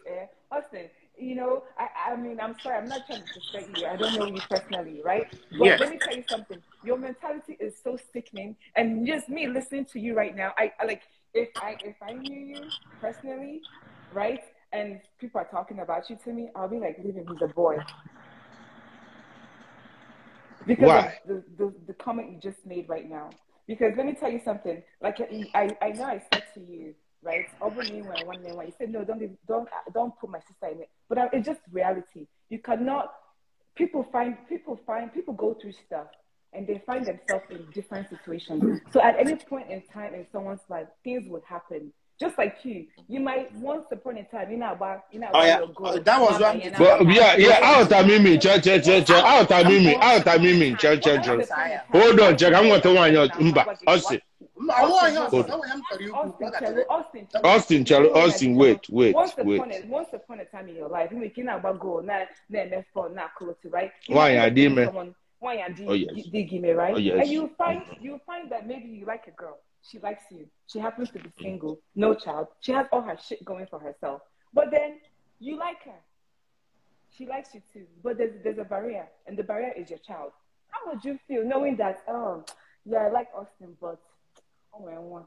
Austin. You know, I mean, I'm sorry, I'm not trying to disrespect you. I don't know you personally, right? But Yeah. let me tell you something. Your mentality is so sickening. And just me listening to you right now, I like, if I knew you personally, right? And people are talking about you to me, I'll be like, leave him, he's a boy. Because Why? of the comment you just made right now. Because let me tell you something. Like, I know I said to you, right? Over me when one man, you said no, don't put my sister in it. But it's just reality. You cannot. People go through stuff, and they find themselves in different situations. So at any point in time in someone's life, things would happen. Just like you might once upon a time, Oh yeah, your goal. That was one. But yeah, out of me, che, out of me, che. Hold on, check. I'm going to one mba, Austin. Austin, wait. Once upon a time in your life, you can about go na right? Why I did me? Why I did me, right? Oh, yes. And you find that maybe you like a girl. She likes you. She happens to be single, no child. She has all her shit going for herself. But then you like her. She likes you too. But there's a barrier, and the barrier is your child. How would you feel knowing that, oh, yeah, I like Austin, but oh, I want.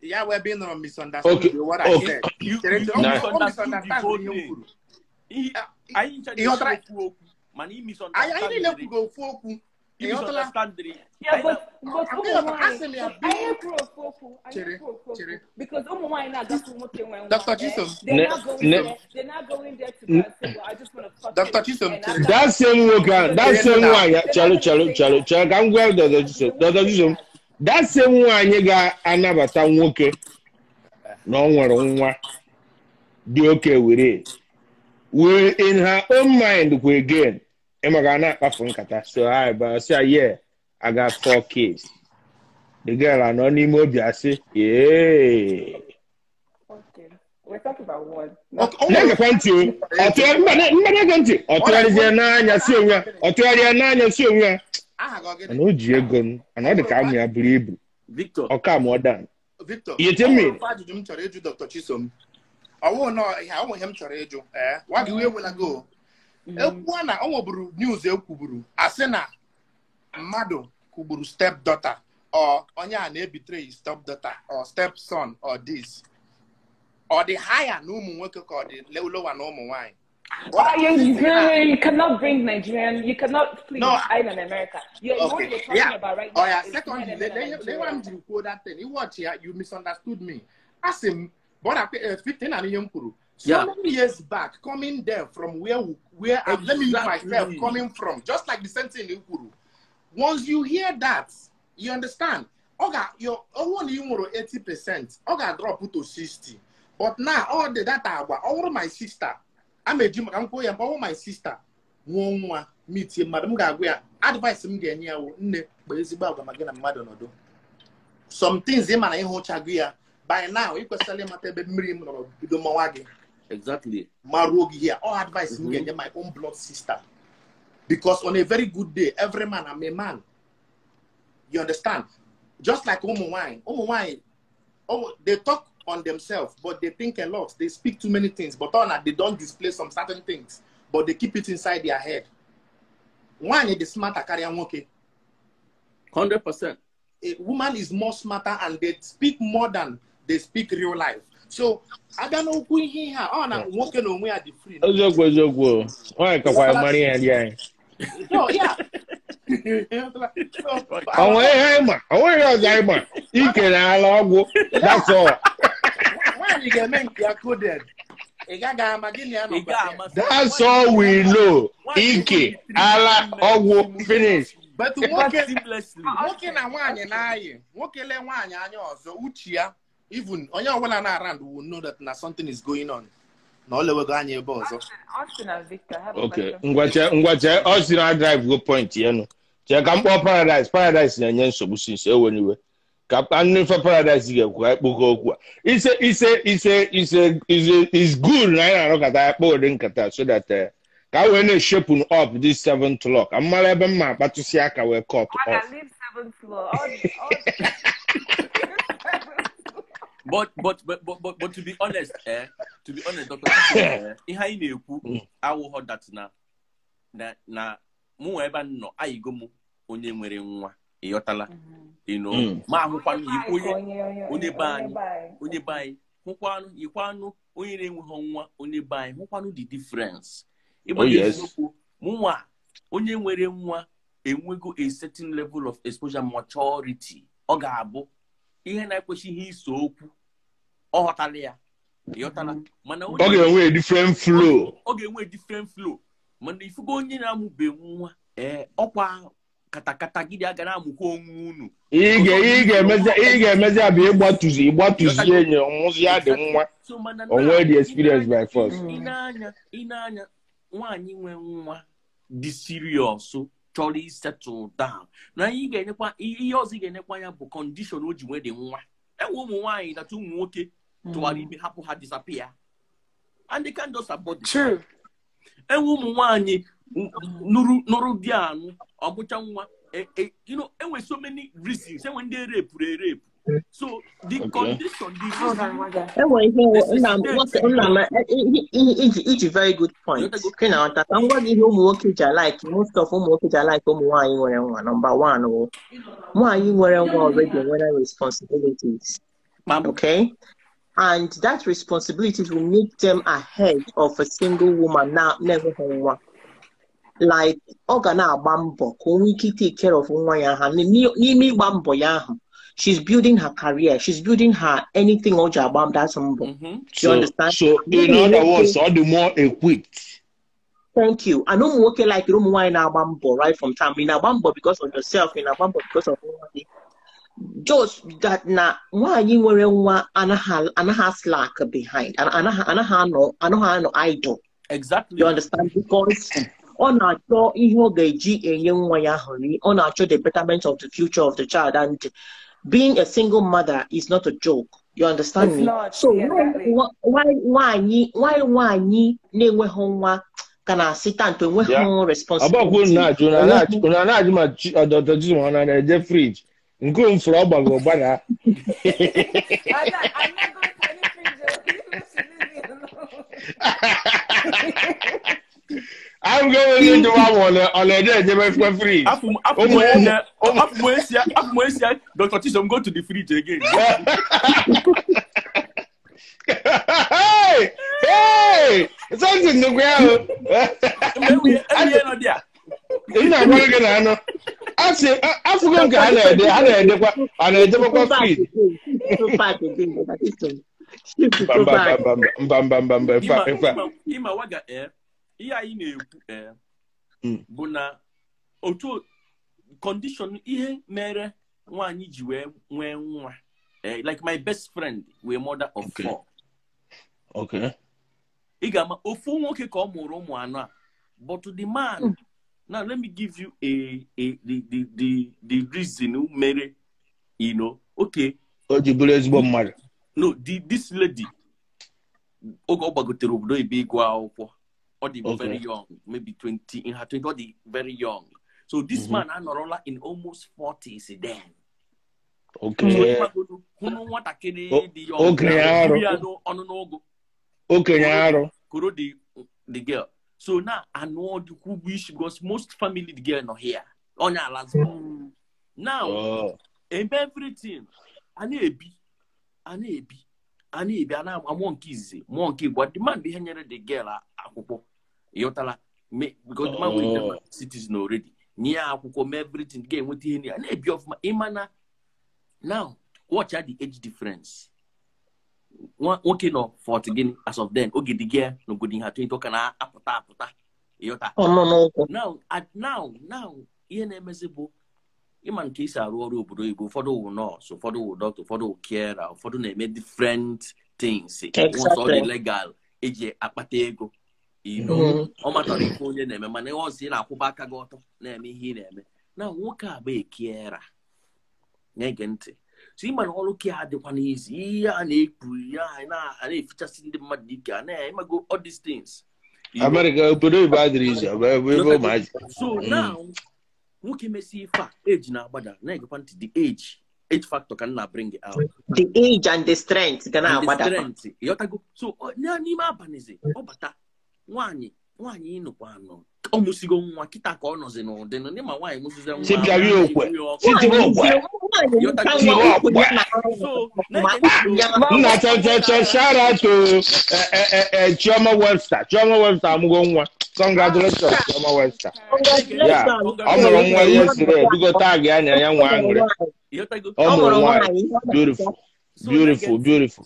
Yeah, we're being misunderstood. Okay. What I said. You misunderstood the whole thing. I didn't go for. You misunderstand the. Yeah, but because Dr. Chisom, they're not going there to go and say, well, I just want to fuck. Dr. Chisom, that same woman, that same one, Chalo, I'm going Dr. Chisom, that same one you got anabata nwoke na o nwere nwa dị okay with it. We in her own mind we again. So I say, yeah, I got 4 kids. The girl I know n'ime I say, yeah. Okay, we're talking about one. Victor. Victor. You tell me. Dr. Chisom. I won't know. I want him to. Why do we will go? Ekwu na o nweburu news ekwuburu asị na mmadụ kwugburu step daughter or onye a na-ebetray step daughter or step son or this or the higher na ụmụ nwoke ka ọ dị lower na ụmụ nwanyị. You cannot bring Nigerian, you cannot please no, island America. Yeah, okay. What you're talking about right now. Oh yeah, secondly, they want to quote that thing. You watch here, you misunderstood me. Ask him, but 15 and ihe m kwuru. So many years back, coming there from where exactly. Let me use myself coming from, just like the same thing in Ukuru. Once you hear that, you understand. Okay, your only 80%, okay, drop to 60. But now all the data, all my sister, I'm a gym, I'm going, all my sister, one meet him, madam, advice him, some things him and I by now, you could sell him at the Exactly. Marogi here. All advice mm-hmm. Get my own blood sister. Because on a very good day, every man, I'm a man. You understand? Just like Omo wine, oh, they talk on themselves, but they think a lot. They speak too many things, but on they don't display some certain things, but they keep it inside their head. One is smarter carry okay. 100%. A woman is more smarter and they speak more than they speak real life. So I don't know who here. Oh, now working on where the free. No, yeah. That's all. That's all we know. Ike, ala, ogwo, finish. But nwoke na nwaanyị na-ayị, nwoke le nwaanyị anya ọzọ, uche ya, even onye ọbụla na-around will know that na something is going on. Na ọ lewego anya ebe ọzọ. Austin and Victor have a Okay, question. ngwache Austin na drive go point ya nụ. Che ka m kpọọ Paradise, Paradise na-enye nsogbu since ewe n'iwe. Ka anụ ife Paradise ga-ekwu ka ekpokọ okwu a. Ise is good na anyị na-arụkọta ya kpọọ ụdị nkata so that ka wee na-eshepun up this seventh lock. Amara ebe mma akpatụsị aka wee cut off. Leave seventh floor. But to be honest, To be honest, Dr. Ihe anyị na-ekwu awụghọ that na mụ ebe nọ ayigo m onye nwere nwa ịghọtala, you know, ma ahụkwanụ onye be anyị hụkwanụ yikwanụ onye na-enweghị nwa onye be anyị hụkwanụ the difference. Ịgba mụnwa onye nwere nwa enwego a certain level of exposure maturity ọ ga-abụ ihe na-ekwesịghị iso okwu ọ ghọtala ya ịghọtala, mana ọ ga-enwe different flow, ọ ga-enwe different flow. Mana ifugo onye na-amụbe nwa ọkwa katakata gidi aga na-amụkwa onwe unu ị ga-emezi abụ ịgbatuzi enyi ọmụzi ya dị nwa onwe the experience by force. Ị na-anya nwaanyị nwe nwa dị serious chọrọ isettle down na anyị ga-enyekwa ihe ọzọ ị ga-enyekwa ya bụ condition o ji nwee dị nwa. Enwe ụmụ nwaanyị na ụmụ nwoke tụwara ime hapụ ha disappear and they can just abort. True. Enwe ụmụ nwaanyị nụrụ di anụ ọmụcha nwa, you know, enwe so many reasons. Enwe ndị erepụrụ erepụ. So the condition, the reason. It's a very good point. Like most of like number one, already responsibilities. Okay, and that responsibilities will make them ahead of a single woman now never one. Like ọ ga na-agba mbọ ka o nwee ike take care of nwa ya ha n'ime ịgba mbọ ya ahụ. She's building her career. She's building her anything. That's humble. You understand? So in other words, all the more equipped. Thank you. I know working like room wine right from time. In a bambo because of yourself, in a bambo because of just that na why you were anaha slack behind and anaha no idle. Exactly. You understand? Because on our on our the betterment of the future of the child, and being a single mother is not a joke. You understand me? Not, so yeah, exactly. Why can sit and responsibility? Fridge. I'm not going to any fridge. I'm going into one on the fridge. Dr. Chisom, go to the fridge again. Hey, something to go. Ihe anyị na-ekwu bụ na otu condition ihe mere nwaanyị ji wee nwee nwa, like my best friend wee mother of four. Okay. Ị ga-ama ofu nwoke ka ọ mụrụ ụmụ anọ a, but the man, now let me give you the reason mere, you know, okay. O ji bụrụ ezigbo mmadụ. No, this lady oge ọ gbagotere obodo ebe ịgụ akwụkwọ. Or the very young, maybe 20, in her 20, or the very young. So this man, Anorola, in almost 40s then. Okay. So, okay. Kuro the girl. So now I know the who wish because most family the girl not here. Onya last born. Now, everything. I need be, and I'm one kiss, but the man behind the girl, Yotala, because the man will never citizen already. Near everything game with the and be of my imana. Now, watch out the age difference. One okay no 40 again as of then. Okay, the girl no good in her 20 can apota. Yota. Oh no. Now at now, ENMSable. Iman case are ụfọdụ nurse, ụfọdụ doctor, ụfọdụ carer, ụfọdụ na-eme different things. Exactly. Once all the legal eji akpata ego. You know, ọ matara ife onye na-eme mana ọ sị na-akwụba aka gị ọtọ na-eme ihe ị na-eme. Na nwoke a bụ ekiera. Na-ege ntị. So ịma na ọrụ kia adịkwa n'izi. Ihe a na-ekpu ya a na-efichasị ndị mmadụ ike a na-emago all these things. America obodo oyibo adịrị izi. So now nwoke mesi ife a age na-agbada na-egekwa ntị the age Age factor can not bring it out. The age and the strength gana agbada. Ịghọtago? So n'ime abalịzi ọ bata nwaanyị ịnụkwa anọ ọ mụsigo nwa kịta ka ọ nọzi n'ụdị nọ n'ịma nwaanyị mụsizi nwa. Nna cha shout out to Chioma Webster. Chioma Webster amụgo nwa. Congratulations, Chioma Webster. Yeah. Ọ mụrụ nwa yesterday. Biko tag ya na ya nwa aṅụrị. Ọ mụrụ nwa. Beautiful. Beautiful, beautiful.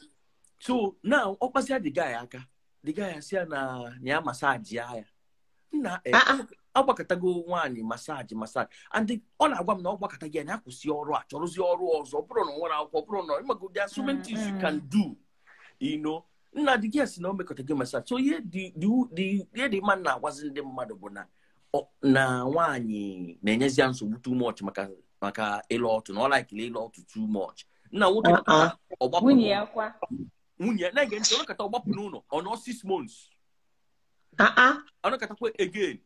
So now ọ kpasịa the guy aka. The guy asị ya na ya massage ya. Nna agbakọtago nwaanyị massage and ọ na-agwa m na ọ gbakọta gị na akwụsị ọrụ a chọrọzi ọrụ ọzọ ọ bụrụ na nwere akwụkwọ ọ bụrụ na ịmago there are so many things you can do, you know. Nna dị gị na o mekọta gị massage. So ihe dị mma na-agwazi ndị mmadụ bụ na nwaanyị na-enyezi ya nsogbu too much maka ịlụ ọtụ na ọ laikili ịlụ ọtụ too much. Nna nwoke ọgbapụ nwunye na-ege ntị ọnọkọta ọgbapụ n'ụlọ ọ nọ 6 months. Ọnọkọtakwa again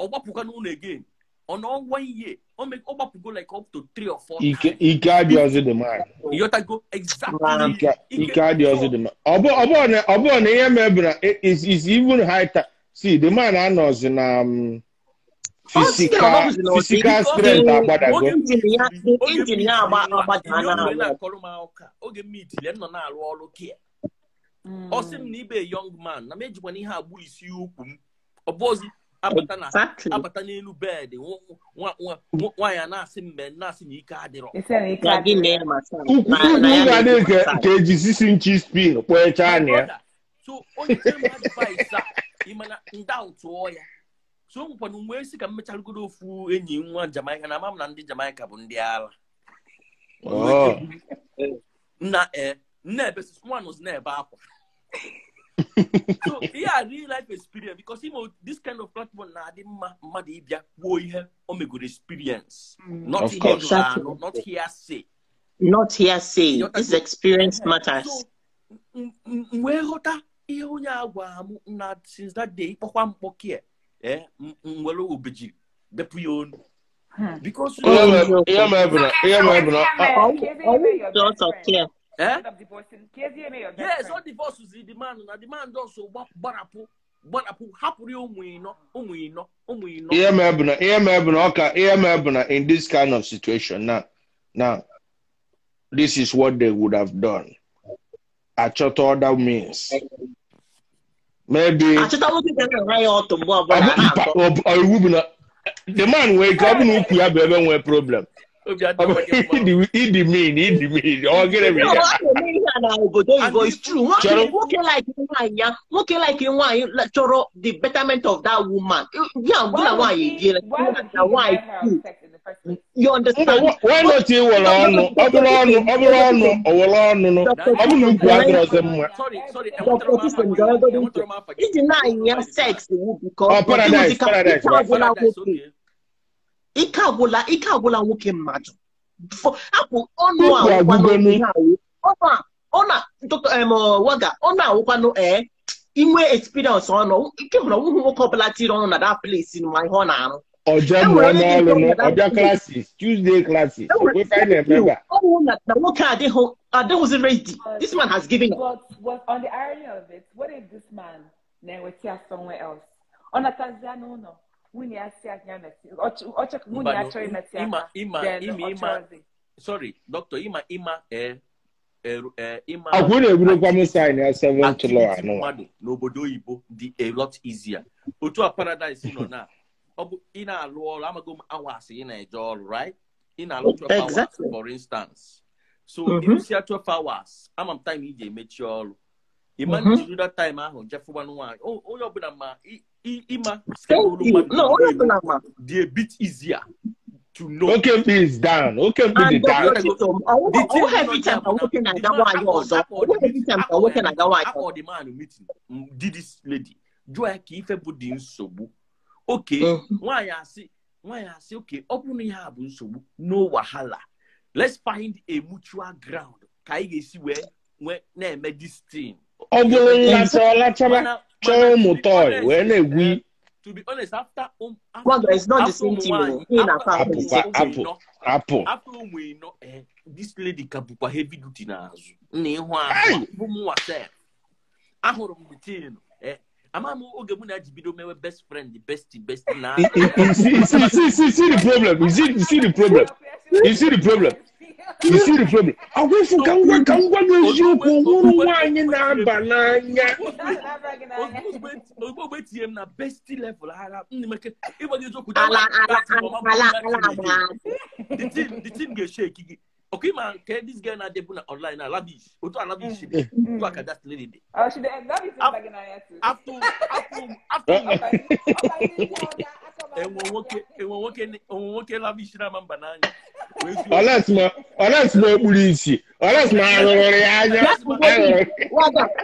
ọgbapụkwa n'ụlọ again ọ nọ 1 year ọ gbapụgo like up to 3 or 4 times. Ike adịghịzi the man. Ịghọtago? Exactly. Ike adịghịzi the man. Ọ bụ na ihe mebiri is even high. See, the man anọzi na physical strength agbadago. Engine ya agbadana. Oge meet nọ na-arụ ọrụ kia. Ọ sị m na ibe young man na m ejikwana ihe agburu isi ukwu m ọ bụzi abata n'elu bed nwaanyị a na-asị mbe na-asị na ike adịrọ. Ukwu ga-adị ka eji 6 inches pin kpọchaa anya ya. So onye m advice a ịmana nda tụọ ya. So nkwanụ nwee sị ka m mecharụgodo ofu enyi nwa Jamaica na ama m na ndị Jamaica bụ ndị ala. Nna nna-ebe nwa na-ebe akwa. So yeah, real life experience because you know this kind of platform na adị mma mmadụ ịbịa kwuo ihe o megoro experience. Not here, not hearsay. Not hearsay. This experience matters. So wee ghọta ihe onye agwa m na since that day ịkpọkwa mkpọkie nwere obejiri bepụ ya onu. Because Yes, all divorce is the man. Na the man also gbarapu hapụrụ ya ụmụ ịnọ. Ihe na in this kind of situation now this is what they would have done. Achọta other means. Maybe the man wake up na ukwu ya bụ ebe nwee problem. He mean. Oh, get it. It's true. Nwoke like nwaanyị chọrọ the betterment of that woman. Why You understand? Why not you were on? Sorry. It's sex because paradise. Ike agwụla nwoke mmadụ. Apụ ọnụ a ọ na-awụkwanụ inwe experience ọnụ ike hụrụ ọnwụhụ nwoke ọbụla tiri ọnụ na that place ma ihe ọ na-arụ. Ọjọọ mụọ n'ọrụ ọbịa classes, Tuesday classes. Ọwụ na nwoke adịghịzi ready. This man has given up. But on the irony of it, what if this man na-enweta somewhere else? Ọ natazia n'ụlọ. Sorry, doctor, ima n'obodo oyibo dị a lot easier. Otu a paradise nọ na ọ bụ ị na-alụ ọrụ amago m hours ị na-eje ọrụ, right? Ị na-alụ 12 hours for instance. So ịrụsịa 12 hours, ama m time iji emechi ọrụ. Ịma njiri that time ahụ jefụgbanụ nwaanyị. Onye ọbụla ma ima schedule dị a bit easier to know. Okay, is down. Okay, is down. Every time I work in the man meeting did this lady. Joy ka ife bụ dị nsogbu. Okay, nwaanyị asị okay, ọ bụrụ na ihe a bụ nsogbu, no wahala. Let's find a mutual ground. Ka anyị ga-esi wee na-eme this thing. Ọ bụrụ nlacha ọlachara chọọ ụmụ tọị wee na-egwu. To be honest, after well, it's not the same thing. Apple. After we know, this lady kabupa heavy duty na azu. Ahụrụ m the thing. Ama m oge mụ na ji bido mewe best friend, the best na. You see the problem. You see the problem. You see the problem. You see the problem. Agwefu ka ngwa n'eziokwu nwụrụ nwaanyị na-aba n'anya. Ozugbo etinye m na best level ara nnimeke ịgba eziokwu. The team ga-eshake gị. Okay, man, this girl na debu na online na lavish. Otu a lavish dey. Otu aka that lady dey. Oh, she dey lavish is after enwe nwoke lavish na mba n'anya. Unless ma okpuru isi. Unless ma arụrụ ya anya.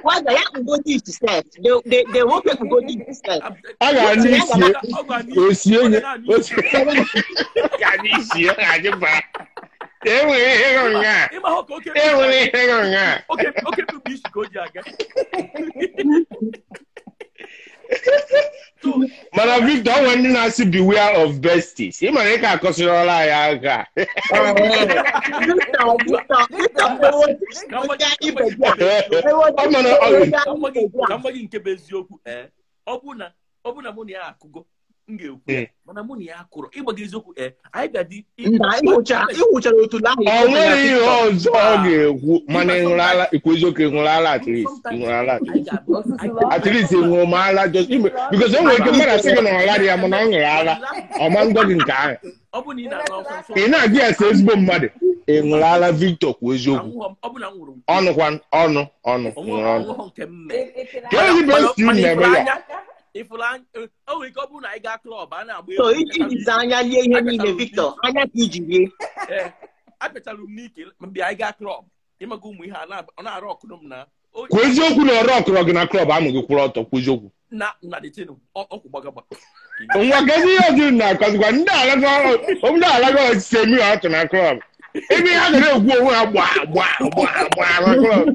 Waga ya go this step. The nwoke go this step. A ga-anụ isi. Osi onye. Ga-anụ isi ya ga-ajụ ba. Okay, Mana Victor, when you not beware of besties, you might make consider all I got. Mana mụ na ya akụrụ ịgbaga eziokwu anyị bịa ọ nwere ihe ọzọ ọ ga-ekwu mana ị ṅụrụ ala ikwu eziokwu ị ṅụrụ ala at least ị ṅụrụ ala at least ị ṅụrụ ma ala just because o nwere ike mmadụ asị gị na ọ lara ya mana ọ ṅụrụ ala ọ ma ngwa gị nke ahụ ị na-agụ ya sị ezigbo mmadụ ị ṅụrụ ala Victor kwuo eziokwu ọnụ kwa ọnụ ọnụ ṅụrụ ọnụ ka ezi best unu na-eme ya. So iji anya lie ihe niile Victor anya ka iji rie apịachara m n'ike mgbe anyị gaa klọb ịmaga ụmụ ihe ọ na-arụ ọkụrụ m na kwuo eziokwu na ọrụ ọkụrọ gị na klọb amụ gị kwụrụ ọtọ kwuo eziokwu na na detin ọkwụ gbagagba nwa gezi ihe ọzọ na-akọzikwa ndị alaga osisi emi ọtụ na klọb ebe ha ga na-egwu onwe ha gba gba gba gba na klọb.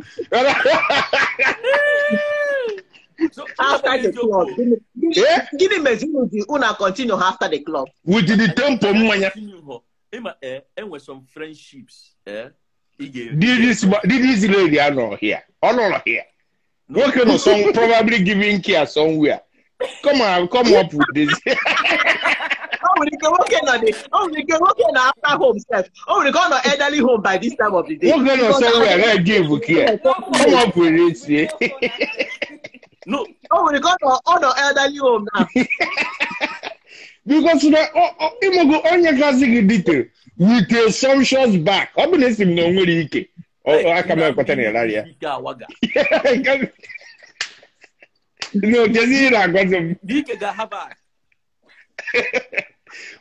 So after the club, gịnị meziri gị una continue after the club? With the tempo mmanya. Enwe some friendships. This lady anọ here. Ọ nọrọ here. Nwoke nọ some probably giving care somewhere. Come up with this. O nwere ike nwoke nọ after home sef. O nwere ike ọ nọ elderly home by this time of the day. Nwoke nọ somewhere na-give care. Come up with this. No. Oh, we got all the elderly home now. Because ịmụgo onye gazi gị detail with the assumptions back. Ọ bụ na esi m na onwere ike. Aka m ekweta na ịlarị ya. No, jezi ihe na-agwazi m. Dike ga Harvard.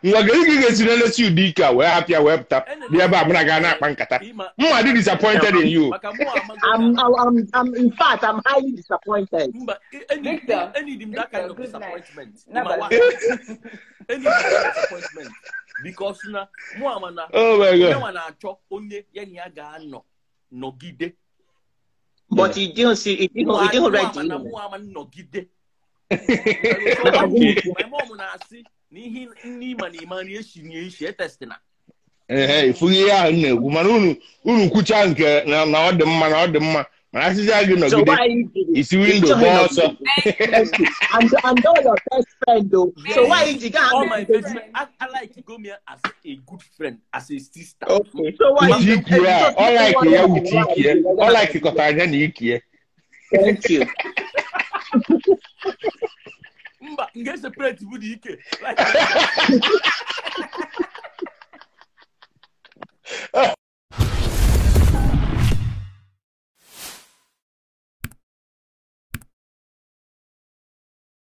Nwa gị ị ga-esi n'elesi ụdị ike a wee hapụ ya wee pụta bịa ebe a mụ na ga na-akpa nkata. Mma dị disappointed in you. I'm in fact I'm highly disappointed. Mba, any need that kind of disappointment. Any disappointment because na mụ ama na onye nwa na-achọ onye ya na ya ga-anọ nọgide. But he didn't see it didn't ready. Mụ ama nọgide. My mom na-asị n'ihe nne ma na ịma nri eshi na eshi etestina. Ee, ifu ihe ahụ na-ekwu mana unu kwucha nke na ọ dị mma na ọ dị mma mana asịsị gị nọgide isi windo gba ọsọ. And all your best friend though. So why did you go? All my best friend. I like to go me as a good friend, as a sister. Okay. So why you all like ya with ike. All like kọtara anya na ike. Thank you. Mba, nge separate bụ ike.